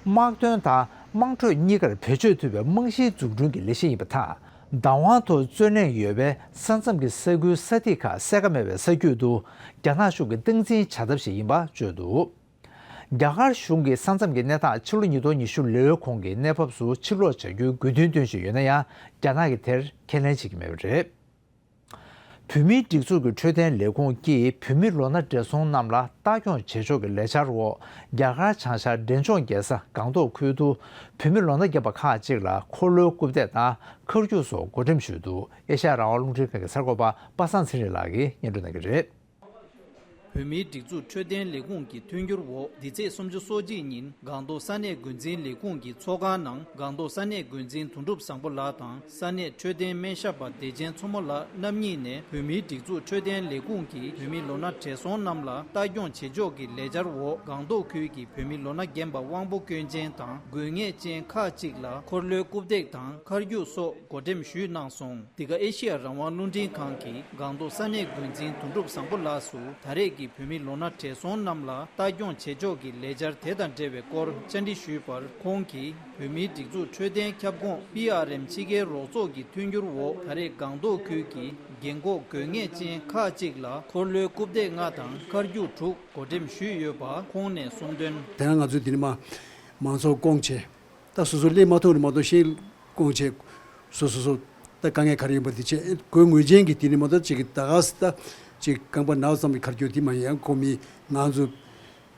དམག་དོན་དང་དམངས་ཁྲོད་གཉིས་ཀར་བེད་སྤྱོད་ཐུབ་པའི་རྨང་གཞིའི་འཛུགས་སྐྲུན་གྱི་ལས་གཞི་ཡིན་པ་དང་། བདག་དབང་ཐོག་རྩོད་གླེང་ཡོད་པའི་ས་མཚམས་ཀྱི་ས་ཁུལ་ས་ཐིག་ཁག་གསལ་ཁ་མེད་པའི་ས་རྒྱུད་དུ་རྒྱ་ནག་གཞུང་གིས་སྟངས་འཛིན་བྱ་ཐབས་ཤིག་ཡིན་པ་བརྗོད་འདུག་རྒྱ་གར་གཞུང་གིས་ས་མཚམས་ཀྱི་གནས་སྟངས་ཕྱི་ལོ་ཉིས་སྟོང་ཉི་ཤུ་ལོའི་གོང་གི་གནས་བབ་སུ་ཕྱིར་ལོག་བྱ་རྒྱུའི་དགོས་འདུན་བཏོན་བཞིན་ཡོད་ན་ཡང་། རྒྱ་ནག་གིས་དེར་ཁས་ལེན་བྱེད་ཀྱི་མེད་པ་རེད། བོད་མིའི་སྒྲིག་འཛུགས་ཀྱི་འཕྲོད་བསྟེན་ལས་ཁུངས་ཀྱིས་བོད་མི་ལོ་ན་བགྲེས་སོང་རྣམས་ལ་ལྟ་སྐྱོང་བྱེད་ཕྱོགས་ཀྱི་ལས་འཆར་འོག་རྒྱ་གར་བྱང་ཤར་འབྲས་ལྗོངས་རྒྱལ་ས་སྒང་ཏོག་ཁུལ་དུ་བོད་མི་ལོ་ན་རྒན་པ་ཁག་ཅིག་ལ་འཁོར་ལོའི་རྐུབ་སྟེགས་དང་མཁར་རྒྱུག་སོགས་བགོ་འགྲེམས་ཞུས་འདུག་ཨེ་ཤ་ཡ་རང་དབང་རླུང་འཕྲིན་ཁང་གི་གསར་འགོད་པ་པ་སངས་ཚེ་རིང་ལགས་ཀྱིས་སྙན་སྒྲོན་གནང་གི་རེད། བོད་མིའི་སྒྲིག་འཛུགས་འཕྲོད་བསྟེན་ལས་ཁུངས་ཀྱི་མཐུན་འགྱུར་འོག་འདི་ཚེས་སོ་གཅིག་ཉིན་སྒང་ཏོག་ས་གནས་འགོ་འཛིན་ལས་ཁུངས་ཀྱི་ཚོགས་ཁང་ནང་སྒང་ཏོག་ས་གནས་འགོ་འཛིན་དོན་གྲུབ་བཟང་པོ་ལགས་དང་ས་གནས་འཕྲོད་བསྟེན་སྨན་ཞབས་པ་བདེ་ཆེན་མཚོ་མོ་ལགས་རྣམ་གཉིས་ནས་བོད་མིའི་སྒྲིག་འཛུགས་འཕྲོད་བསྟེན་ལས་ཁུངས་ཀྱིས་བོད་མི་ལོ་ན་བགྲེས་སོང་རྣམས་ལ་ལྟ་སྐྱོང་བྱེད་ཕྱོགས་ཀྱི་ལས་འཆར་འོག་སྒང་ཏོག་ཁུལ་གྱི་བོད་མི་ལོ་ན་རྒན་པ་དབང་པོ་སྐྱོན་ཅན་དང་དགོས་ངེས་ཅན་ཁག་ཅིག་ལ་འཁོར་ལོའི་རྐུབ་སྟེགས་དང་མཁར་རྒྱུག་སོགས་བགོ་འགྲེམས་ཞུས་གནང་སོང་། འདི་ག་ཨེ་ཤི་ཡ་རང་དབང་རླུང་འཕྲིན་ཁང་གིས་སྒང་ཏོག་ས་གནས་འགོ་འཛིན་དོན་གྲུབ་བཟང་པོ་ལགས་སུ་ད་རེས་ཀྱི་བོད་མི་ལོ་ན་བགྲེས་སོང་རྣམས་ལ་ལྟ་སྐྱོང་བྱེད་ཕྱོགས་ཀྱི་ལས་འཆར་དེ་དང་འབྲེལ་བའི་སྐོར་བཅར་འདྲི་ཞུས་པར། ཁོང་གིས་བོད་མིའི་སྒྲིག་འཛུགས་འཕྲོད་བསྟེན་ཁྱབ་ཁོངས་པི་ཨར་ཨེམ་ཕྱི་རྒྱལ་རོགས་ཚོགས་ཀྱི་མཐུན་འགྱུར་འོག་ད་རེས་སྒང་ཏོག་ཁུལ་གྱི་རྒན་འཁོགས་དགོས་ངེས་ཅན་ཁག་ཅིག་ལ་འཁོར་ལོའི་རྐུབ་སྟེགས་ལྔ་དང་མཁར་རྒྱུག་དྲུག་བགོ་འགྲེམས་ཞུས་ཡོད་པ་ཁོང་ནས་གསུངས་དོན། དེ་སྔ་ང་ཚོས་འདི་ནས་མ་མང་ཚོགས་སྐོང་བྱས། ད་སོ་སོ་སླེབས་མ་ཐུབ་ན་མ་གཏོགས་ཤེས་སྐོང་བྱས། སོ་སོ་སོ་ད་དཀའ་ངལ་ག་རེ་ཡོད་པ་དེ་བྱས། དགོས་ངེས་ཅན་གྱི་དེ་ནི་མ་གཏོགས་ཅིག་གི་ད་ག་ས་ད་ཅིག་རྐང་པ་ན་བ་ཙམ་གྱི་མཁར་རྒྱུག་དེ་མ་ཡིན། ཡང་ཁོ་མི་ང་ཚོ་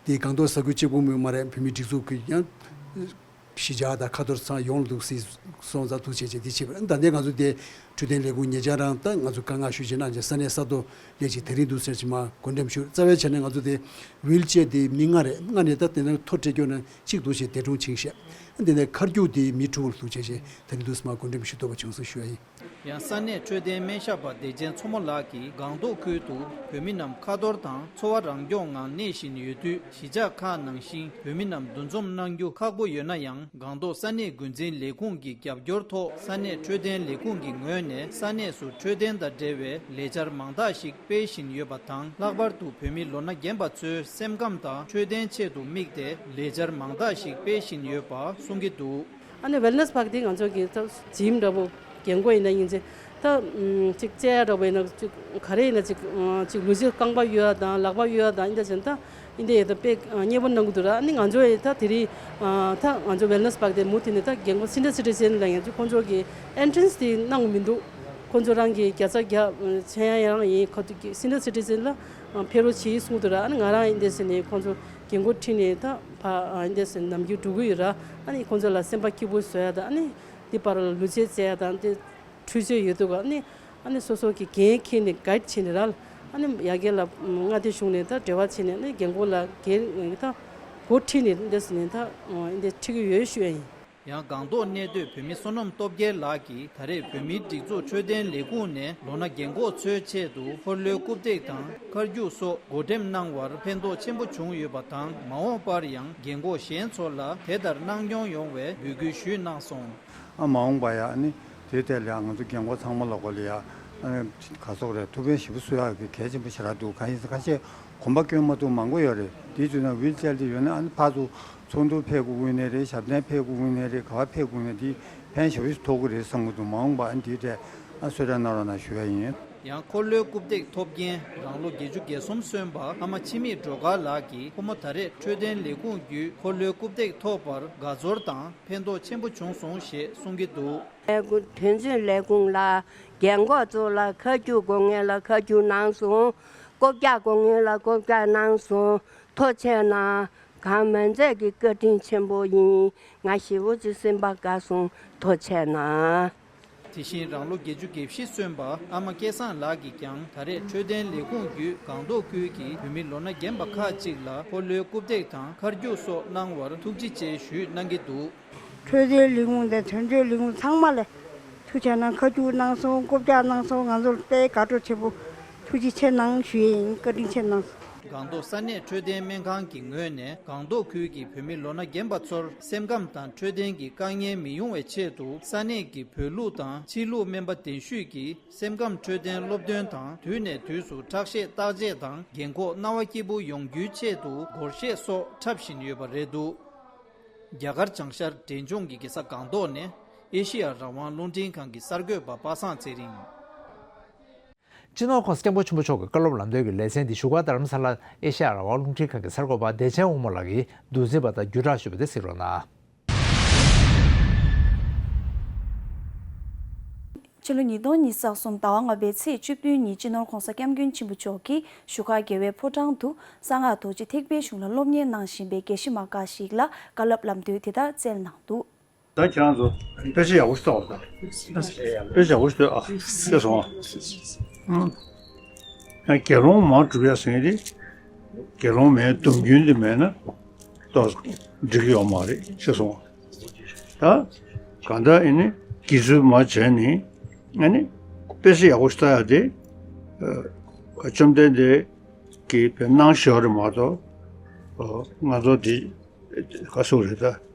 དེ་སྒང་ཏོག་ས་ཁུལ་གཅིག་པུ་མ་རེད། བོད་མིའི་སྒྲིག་འཛུགས་ཀྱི་ཡང་གཞིས་ཆགས་དང་ཁ་ཐོར་ཚང་ཡོངས་འདུག་སེ་སོང་ཙང་འདུག་བྱས་བྱས་དེ་བྱས་པ་ད་ལྟའི་ང་ཚོ་དེ་འཕྲོད་བསྟེན་ལས་ཁུངས་ཉེ་ཆར་རང་ད་ང་ཚོ་བཀའ་མངགས་ཞུས་བྱས་གནང་བྱས་ས་གནས་ས་ཐོག་སླེབས་བྱས་དེ་རིང་འདུག་ཟེར་བྱས་མ་བགོ་འགྲེམས་ཞུ། རྩ་བའི་ཆ་ནས་ང་ཚོ་དེ་ཝིལ་ཅེར་དེ་མི་ལྔ་རེད། ལྔ་ནས་ད་དེ་ནས་མཐོ་གྲས་སྐྱོ་ན། གཅིག་འདུག་བྱས་འདས་གྲོངས་ཕྱིན་ཤག་འདི་ནས་མཁར་རྒྱུག་དེ་མི་དྲུག་ལ་འདུག་བྱས་བྱས་ད་རིང་འདུག་སེ་མ་བགོ་འགྲེམས་ཞུ་ཐུབ་པ་བྱུང་སོང་ཞུ་ཡ་ཡིན། ཡང་ས་གནས་འཕྲོད་བསྟེན་སྨན་ཞབས་པ་བདེ་ཆེན་མཚོ་མོ་ལགས་ཀྱིས་སྒང་ཏོག་ཁུལ་དུ་བོད་མི་རྣམས་ཁ་ཐོར་དང་འཚོ་བ་རང་སྐྱོང་ངང་གནས་བཞིན་ཡོད་དུས། གཞིས་ཆགས་ཁག་ནང་བཞིན་བོད་མི་རྣམས་འདུ་འཛོམས་གནང་རྒྱུ་ཁག་པོ་ཡོད་ན་ཡང་། སྒང་ཏོག་ས་གནས་འགོ་འཛིན་ལས་ཁུངས་ཀྱི་རྒྱབ་སྐྱོར་ཐོག་ས་གནས་འཕྲོད་བསྟེན་ལས་ཁུངས་ཀྱི་ངོས་ནས་ས་གནས་སུ་འཕྲོད་བསྟེན་དང་འབྲེལ་བའི་ལས་འཆར་མང་དག་ཞིག་སྤེལ་བཞིན་ཡོད་པ་དང་། ལྷག་པར་དུ་བོད་མི་ལོ་ན་རྒན་པ་ཚོའི་སེམས་ཁམས་དང་འཕྲོད་བསྟེན་ཆེད་དུ་དམིགས་ཏེ་ལས་འཆར་མང་དག་ཞིག་སྤེལ་བཞིན་ཡོད་པ་གསུང་གི་འདུག་ཨ་ནི་ཝེལ་ནེས་པཱག་དེ་ང་ཚོ་གི་ད་ཇིམ་འདྲ་པོ་རྒན་གོག་ཡིན་ན་ཡིན་ཚེ་ད་ཅིག་རྩེ་ཡ་འདྲ་པོ་ཡིན་ན་ཅིག་ག་རེ་ཡིན་ན་ཅིག་ཅིག་ལུས་རྩལ་རྐང་པ་གཡོ་ཡ་དང་ལག་པ་གཡོ་ཡ་དང་ཨིན་ད་ཅན་ད་ཨིན་ད་ཡ་ད་དཔེ་མཉེས་པོ་གནང་གི་འདུག་ར། ཨ་ནི་ང་ཚོ་ཡི་ད་དེ་རིང་ད་ང་ཚོ་ཝེལ་ནེས་པཱག་དེ་མུ་མཐུད་ནས་ད་རྒན་གོག་སི་ནི་ཡར་སི་ཊི་ཛེན་ལ་ཡང་ཅིག་ཁོང་ཚོ་གི་ཨེན་ཊི་རན་སི་དེ་གནང་གི་མི་འདུག་ཁོང་ཚོ་རང་གི་བརྒྱ་ཆ་བརྒྱ་མཆན་ཡང་ཡང་ཡིན་ཁ་ཐུག་གི་སི་ནི་ཡར་སི་ཊི་ཛེན་ལ་ཕེབས་རོགས་བྱེད་གསུངས་འདུག་ར། ཨ་ནི་ང་རང་ཨིན་ད་ཟེར་ནས་ཁོང་ཚོ་རྒན་གོག་ཁྲིད་ནས་ད་ཕ་ཨིན་ད་ཟེར་ནམ་རྒྱུན་འགྲོ་གི་ཡོད་ར། ཨ་ནི་ཁོང་ཚོ་ལ་སེམས་པ་སྐྱིད་པོ་བཟོ་ཡ་ད་ཨ་ནི། འདི་བར་ལ་ལུས་རྩལ་རྩེ་ཡ་དང་དེ་འཕྲུལ་ཆས་ཡོད་འདུག་ཨ་ནི་ཨ་ནི་སོ་སོ་གི་འགན་འཁྱེར་ནས་གའིཌ་བྱས་ནས་ར། ཨ་ནི་ཡ་གི་ལ་མངའ་སྡེ་གཞུང་ནས་ད་འབྲེལ་བ་བྱས་ནས་ཨ་ནི་རྒན་གོག་ལ་འགན་ད་འགོ་ཁྲིད་ནས་འདི་ཟེར་ནས་ད་འདི་ཁྲིད་ཀྱི་ཡོད་ཞུ་ཡ་ཡིན། ཡང་སྒང་ཏོག་གནས་སྡོད་བོད་མི་བསོད་ནམས་སྟོབས་རྒྱལ་ལགས་ཀྱིས་ད་རེས་བོད་མིའི་སྒྲིག་འཛུགས་འཕྲོད་བསྟེན་ལས་ཁུངས་ནས་ལོ་ན་རྒན་གོག་ཚོའི་ཆེད་དུ་འཁོར་ལོའི་རྐུབ་སྟེགས་དང་མཁར་རྒྱུག་སོགས་བགོ་འགྲེམས་གནང་བར་ཕན་ཐོགས་ཆེན་པོ་བྱུང་ཡོད་པ་དང་། མ་འོངས་པར་ཡང་རྒན་གོག་གཞན་ཚོ་ལ་དེ་ལྟར་གནང་མྱོང་ཡོང་བའི་འབོད་སྐུལ་ཞུས་གནང་སོང་། ཨ་མ་འོངས་པ་ཡ་ཨ་ནི་དེའི་ཐད་ལ་ཡ་ང་ཚོ་རྒན་གོག་ཚང་མ་ལ་གོ་ལ་ཡ་ཨ་ནི་ག་སོག་རེད་ཐུགས་ཕན་ཞེ་པོ་གསོ་ཡག་གི་གལ་ཆེན་པོ་ཞེ་དྲག་འདུག་གང་ཡིན་ཟེར་ཁ་ཤས་གོམ་པ་སྐྱོན་མ་ཐུབ་མང་པོ་ཡོད་རེད། དེའི་བརྒྱུད་ནས་ཝིལ་ཅེར་དེ་ཡོད་ན་ཨ་ནི་ཕར་ཚུར་ཚོགས་འདུར་ཕེབས་དགོས་ཀྱི་ཡོད་ནའི་རེད། ཞབས་བརྟན་ཕེབས་དགོས་ཀྱི་ཡོད་ནའི་རེད། ག་པར་ཕེབས་དགོས་ཀྱི་ཡོད་ནའི་དེ་ཕན་ཞེ་པོ་ཞིག་ཐོགས་ཀྱི་རེད་བསམ་གྱི་འདུག་མ་འོངས་པ་ཨ་ནི་དེའི་གྲས་ཨ་གསོལ་རས་གནང་རོགས་གནང་ཞུ་ཡ་ཡིན། ཡང་འཁོར་ལོའི་རྐུབ་སྟེགས་ཐོབ་མཁན་རང་ལོ་བརྒྱད་ཅུ་གྱ་གསུམ་སོན་པ་ཨ་མ་འཆི་མེད་སྒྲོལ་དཀར་ལགས་ཀྱིས་ཁོ་མོ་ད་རེས་འཕྲོད་བསྟེན་ལས་ཁུངས་བརྒྱུད་འཁོར་ལོའི་རྐུབ་སྟེགས་ཐོབ་པར་དགའ་ཚོར་དང་ཕན་ཐོགས་ཆེན་པོ་བྱུང་སོང་ཞེས་གསུང་གི་འདུག་ལས་ཁུངས་དོན་གཅོད་ལས་ཁུངས་ལ་རྒན་གོག་ཚོ་ལ་མཁར་རྒྱུག་དགོས་མཁན་ལ་མཁར་རྒྱུག་གནང་སོང་། རྐུབ་བཀྱག་དགོས་མཁན་ལ་རྐུབ་བཀྱག་གནང་སོང་། ཐུགས་རྗེ་གནང་། གང་མ་མཛད་ཀྱི་བཀའ་དྲིན་ཆེན་པོ་ཡིན། ང་ཞེ་པོ་ཅིག་སེམས་པ་དགའ་སོང་། ཐུགས་རྗེ་གནང་། དེ་བཞིན་རང་ལོ་བརྒྱད་ཅུ་གྱ་བཞི་སོན་པ་ཨ་མ་སྐལ་བཟང་ལགས་ཀྱིས་ཀྱང་ད་རེས་འཕྲོད་བསྟེན་ལས་ཁུངས་བརྒྱུད་སྒང་ཏོག་ཁུལ་གྱི་བོད་མི་ལོ་ན་རྒན་པ་ཁག་ཅིག་ལ་འཁོར་ལོའི་རྐུབ་སྟེགས་དང་མཁར་རྒྱུག་སོགས་གནང་བར་ཐུགས་རྗེ་ཆེ་ཞུས་གནང་གི་འདུག་འཕྲོད་བསྟེན་ལས་ཁུངས་དང་དོན་གཅོད་ལས་ཁུངས་ཚང་མ་ལ་ ཐུགས་རྗེ་གནང་། ཁ་རྒྱུག་གནང་སོང་། རྐུབ་བཀྱག་གནང་སོང་། ང་ཚོར་དཔེ་དགའ་སྤྲོ་ཆེན་པོ། ཐུགས་རྗེ་ཆེ་གནང་ཞུ་ཡས་ཡིན། བཀའ་དྲིན་ཆེ་གནང་། སྒང་ཏོག་ས་གནས་འཕྲོད་བསྟེན་སྨན་ཁང་གི་ངོས་ནས་སྒང་ཏོག་ཁུལ་གྱི་བོད་མི་ལོ་ན་རྒན་པ་ཚོར་སེམས་ཁམས་དང་འཕྲོད་བསྟེན་གྱི་དཀའ་ངལ་མི་ཡོང་བའི་ཆེད་དུ། ས་གནས་ཀྱི་བོད་ལུགས་དང་ཕྱི་ལུགས་སྨན་པ་གདན་ཞུས་ཀྱིས་སེམས་ཁམས་འཕྲོད་བསྟེན་སློབ་སྟོན་དང་། དུས་ནས་དུས་སུ་ཁྲག་ཤེད་བརྟག་དཔྱད་དང་། རྒན་འཁོགས་རྣ་བ་སྐྱིད་པོ་ཡོང་རྒྱུའི་ཆེད་དུ་སྒོར་གཞས་སོགས་འཁྲབ་བཞིན་ཡོད་པ་རེད་འདུག་རྒྱ་གར་བྱང་ཤར་འབྲས་ལྗོངས་ཀྱི་རྒྱལ་ས་སྒང་ཏོག་ནས་ཨེ་ཤེ་ཡ་རང་དབང་རླུང་འཕྲིན་ཁང་གི་གསར་འགོད་པ་པ་སངས་ཚེ་རིང་། སྤྱི་ནོར་༸གོང་ས་༸སྐྱབས་མགོན་ཆེན་པོ་མཆོག་གི་བཀའ་སློབ་ལམ་སྟོན་གྱི་ལེ་ཚན་འདི་བཞུགས་སྒར་རྡ་རམ་ས་ལར་ཨེ་ཤེ་ཡ་རང་དབང་རླུང་འཕྲིན་ཁང་གི་གསར་འགོད་པ་བདེ་ཆེན་དབང་མོ་ལགས་ཀྱིས་བསྡུར་ཚིག་པ་དང་བརྒྱུད་བསྒྲགས་ཞུས་པ་དེ་གཟིགས་རོགས་གནང་། ཕྱི་ལོ་ཉིས་སྟོང་ཉི་ཤུ་རྩ་གསུམ་ཟླ་བ་ལྔ་པའི་ཚེས་བཅུ་བདུན་ཉིན་སྤྱི་ནོར་༸གོང་ས་༸སྐྱབས་མགོན་ཆེན་པོ་མཆོག་གིས་བཞུགས་སྒར་རྒྱལ་བའི་ཕོ་བྲང་དུ་གསང་སྔགས་རྡོ་རྗེ་ཐེག་པའི་གཞུང་ལ་སློབ་གཉེར་གནང་བཞིན་པའི་དགེ་བཤེས་མ་འགའ་ཞིག་ལ་བཀའ་སློབ་ལམ་སྟོན་དེ་ལྟར་སྩལ་གནང་འདུག་ད་ཁྱེད་རང་ཚོ་དཔེ་ཆ་ཡག་པོ་ཞིག་ལྟ་བ་དང་། དཔེ་ཆ་ཡག་པོ་ཞིག་ལྟོས་ཨ། ཤེས་སོང་ཨ། ཡང་དགེ་སློང་མ་གྲུབ་ཡ་ཟེར་མཁན་དེ། དགེ་སློང་མའི་སྡོམ་རྒྱུན་དེ་མེད་ན་ཏོག་ཙམ་འགྲིག་གི་ཡོད་མ་རེད། ཤེས་སོང་ཨ། ད་གང་ལྟར་ཨེ་ནི་དགེ་ཚུལ་མ་བྱས་ནས་ཨེ་ནི་དཔེ་ཆ་ཡག་པོ་ཞིག་ལྟ་ཡ་དེ། ཨ། བཅོམ་ལྡན་འདས་ཀྱིས་དཔེ་གནང་བཞག་རེད་མ་གཏོགས། ཨ། ང་ཚོ་འདི་ག་སུ་རེད་ད།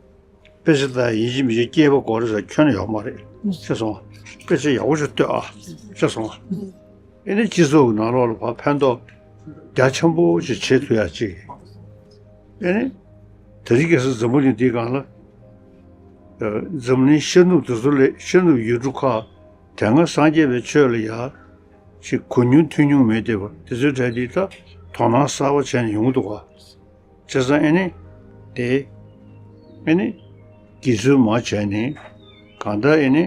དཔེ་ཆ་ལྟ་ཡིན་གཅིག་མིན་གཅིག་སྐྱེས་པ་དགོས་རེད་ཟེར་ཁྱོན་ནས་ཡོད་མ་རེད། ཤེས་སོང་། དཔེ་ཆ་ཡག་པོ་ཞིག་ལྟོས་ཨ། ཤེས་སོང་། ཨེ་ནི་སྤྱི་ཚོགས་ཀྱི་ནང་ལོགས་ལ་ཕར་ཕན་ཐོགས་རྒྱ་ཆེན་པོ་ཞིག་བྱེད་ཐུབ་ཡ་ཅིག་ཨེ་ནི་དེ་རིང་ཁ་སང་འཛམ་བུ་གླིང་འདིའི་སྒང་ལ། ཨ། འཛམ་གླིང་ཤར་ནུབ་དེ་ཚོ་ལས་ཤར་ནུབ་ཡུལ་གྲུ་ཁག་དེ་སྔ་སངས་རྒྱས་པའི་ཆོས་ལ་ཡ་ཅིག་གོ་མྱོང་ཐོས་མྱོང་མེད་བསྡད་པ་དེ་ཚོའི་གྲས་འདི་ད་དོ་སྣང་གསར་པ་བྱས་ནས་ཡོང་གི་འདུག་ག་བྱས་ཙང་ཨེ་ནི་དེ་ཨེ་ནི་དགེ་ཚུལ་མ་བྱས་ནས་གང་ལྟར་ཨེ་ནི་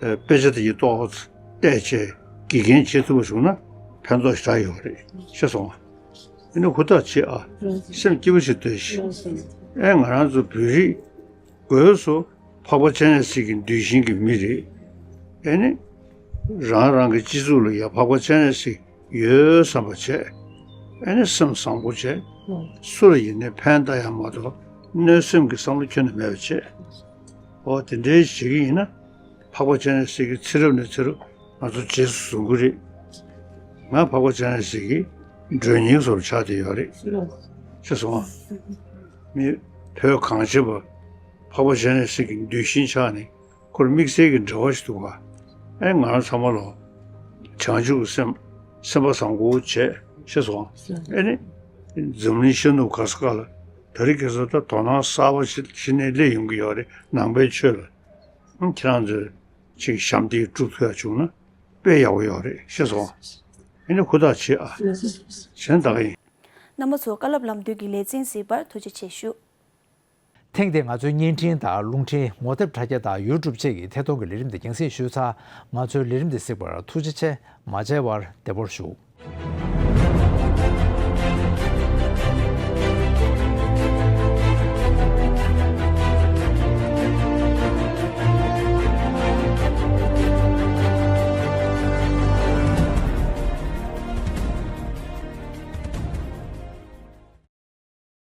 ཨ། དཔེ་ཆ་དེ་ཡི་ཏོག་ཙམ་བལྟས་བྱས་དགེ་རྒན་བྱེད་ཐུབ་པ་བྱུང་ན་ཕན་ཐོགས་ཞེ་དྲག་ཡོད་རེད། ཤེས་སོང་ཨ། ཨེ་ནི་ཧུར་ཐག་བྱེད་ཨ། སེམས་སྐྱིད་པོ་ཞིག་སྡོད་ཤིག་ཨེ་ང་རང་ཚོ་བོད་རིགས་སྒོས་སུ་འཕགས་པ་སྤྱན་རས་གཟིགས་ཀྱི་གདུལ་ཞིང་གི་མི་རེད། ཨེ་ནི་རང་རང་གི་སྤྱི་ཚོགས་ལ་ཡ་འཕགས་པ་སྤྱན་རས་གཟིགས་ཡོད་བསམ་པ་བྱས། ཨེ་ནི་སེམས་བཟང་པོ་བྱས། སུ་ལ་ཡིན་ནའི་ཕན་བཏགས་ཡ་མ་གཏོགས་གནོད་སེམས་ཀྱི་བསམ་བློ་ཁྱོན་ནས་མེད་པ་བྱས། འོ་དེ་འདྲའི་བྱེད་ཀྱི་ཡིན་ན་འཕགས་པ་སྤྱན་རས་གཟིགས་ཀྱི་ཚེ་རབས་ནས་ཚེ་རབས་ང་ཚོ་རྗེས་སུ་བཟུང་གི་རེད། ང་འཕགས་པ་སྤྱན་རས་གཟིགས་ཀྱི་མགྲོན་གཉེར་བཟོ་འདྲ་ཆགས་བསྡད་ཡོད་རེད། ཤེས་སོང་ཨ། མི་བོད་གངས་ཅན་པ་འཕགས་པ་སྤྱན་རས་གཟིགས་ཀྱི་གདུལ་ཞིང་ཆགས་ནས་ཁོར་དམིགས་བསལ་གྱི་འབྲེལ་བ་ཞིག་འདུག་ག་ཨེ་ང་རང་ཚང་མ་ལོ་བྱང་ཆུབ་ཀྱི་སེམས་སེམས་པ་བཟང་པོ་བྱས། ཤེས་སོང་ཨ། ཨེ་ནི་འཛམ་གླིང་ཤར་ནུབ་ག་ས་ག་ལ་དེ་རིང་ཁ་སང་ད་དོ་སྣང་གསར་པ་ཞིག་གཞི་ནས་སླེབས་ཡོང་གི་ཡོད་རེད། ནང་པའི་ཆོས་ལ། ཁྱེད་རང་ཚོས་ཅིག་ཞབས་འདེགས་སྒྲུབ་ཐུབ་ཡ་བྱུང་ན་དཔེ་ཡག་པོ་ཡོད་རེད། ཤེས་སོང་། ཨེ་ནི་ཧུར་ཐག་བྱེད་ཨ། གཞན་ད་ག་ཡིན། རྣམ་པ་ཚོ་བཀའ་སློབ་ལམ་སྟོན་གྱི་ལེ་ཚན་གཟིགས་པར་ཐུགས་རྗེ་ཆེ་ཞུ། ཐེངས་འདིར་ང་ཚོའི་བརྙན་འཕྲིན་དང་རླུང་འཕྲིན་ངོ་དེབ་དྲ་རྒྱ་དང་ཡུ་ཊུབ་བཅས་ཀྱི་ཐད་གཏོང་གི་ལས་རིམ་འདི་རྒྱང་སྲིང་ཞུས་ཚར། ང་ཚོའི་ལས་རིམ་འདི་གཟིགས་པར་ཐུགས་རྗེ་ཆེ། མ་མཇལ་བར་བདེ་པོར་བཞུགས།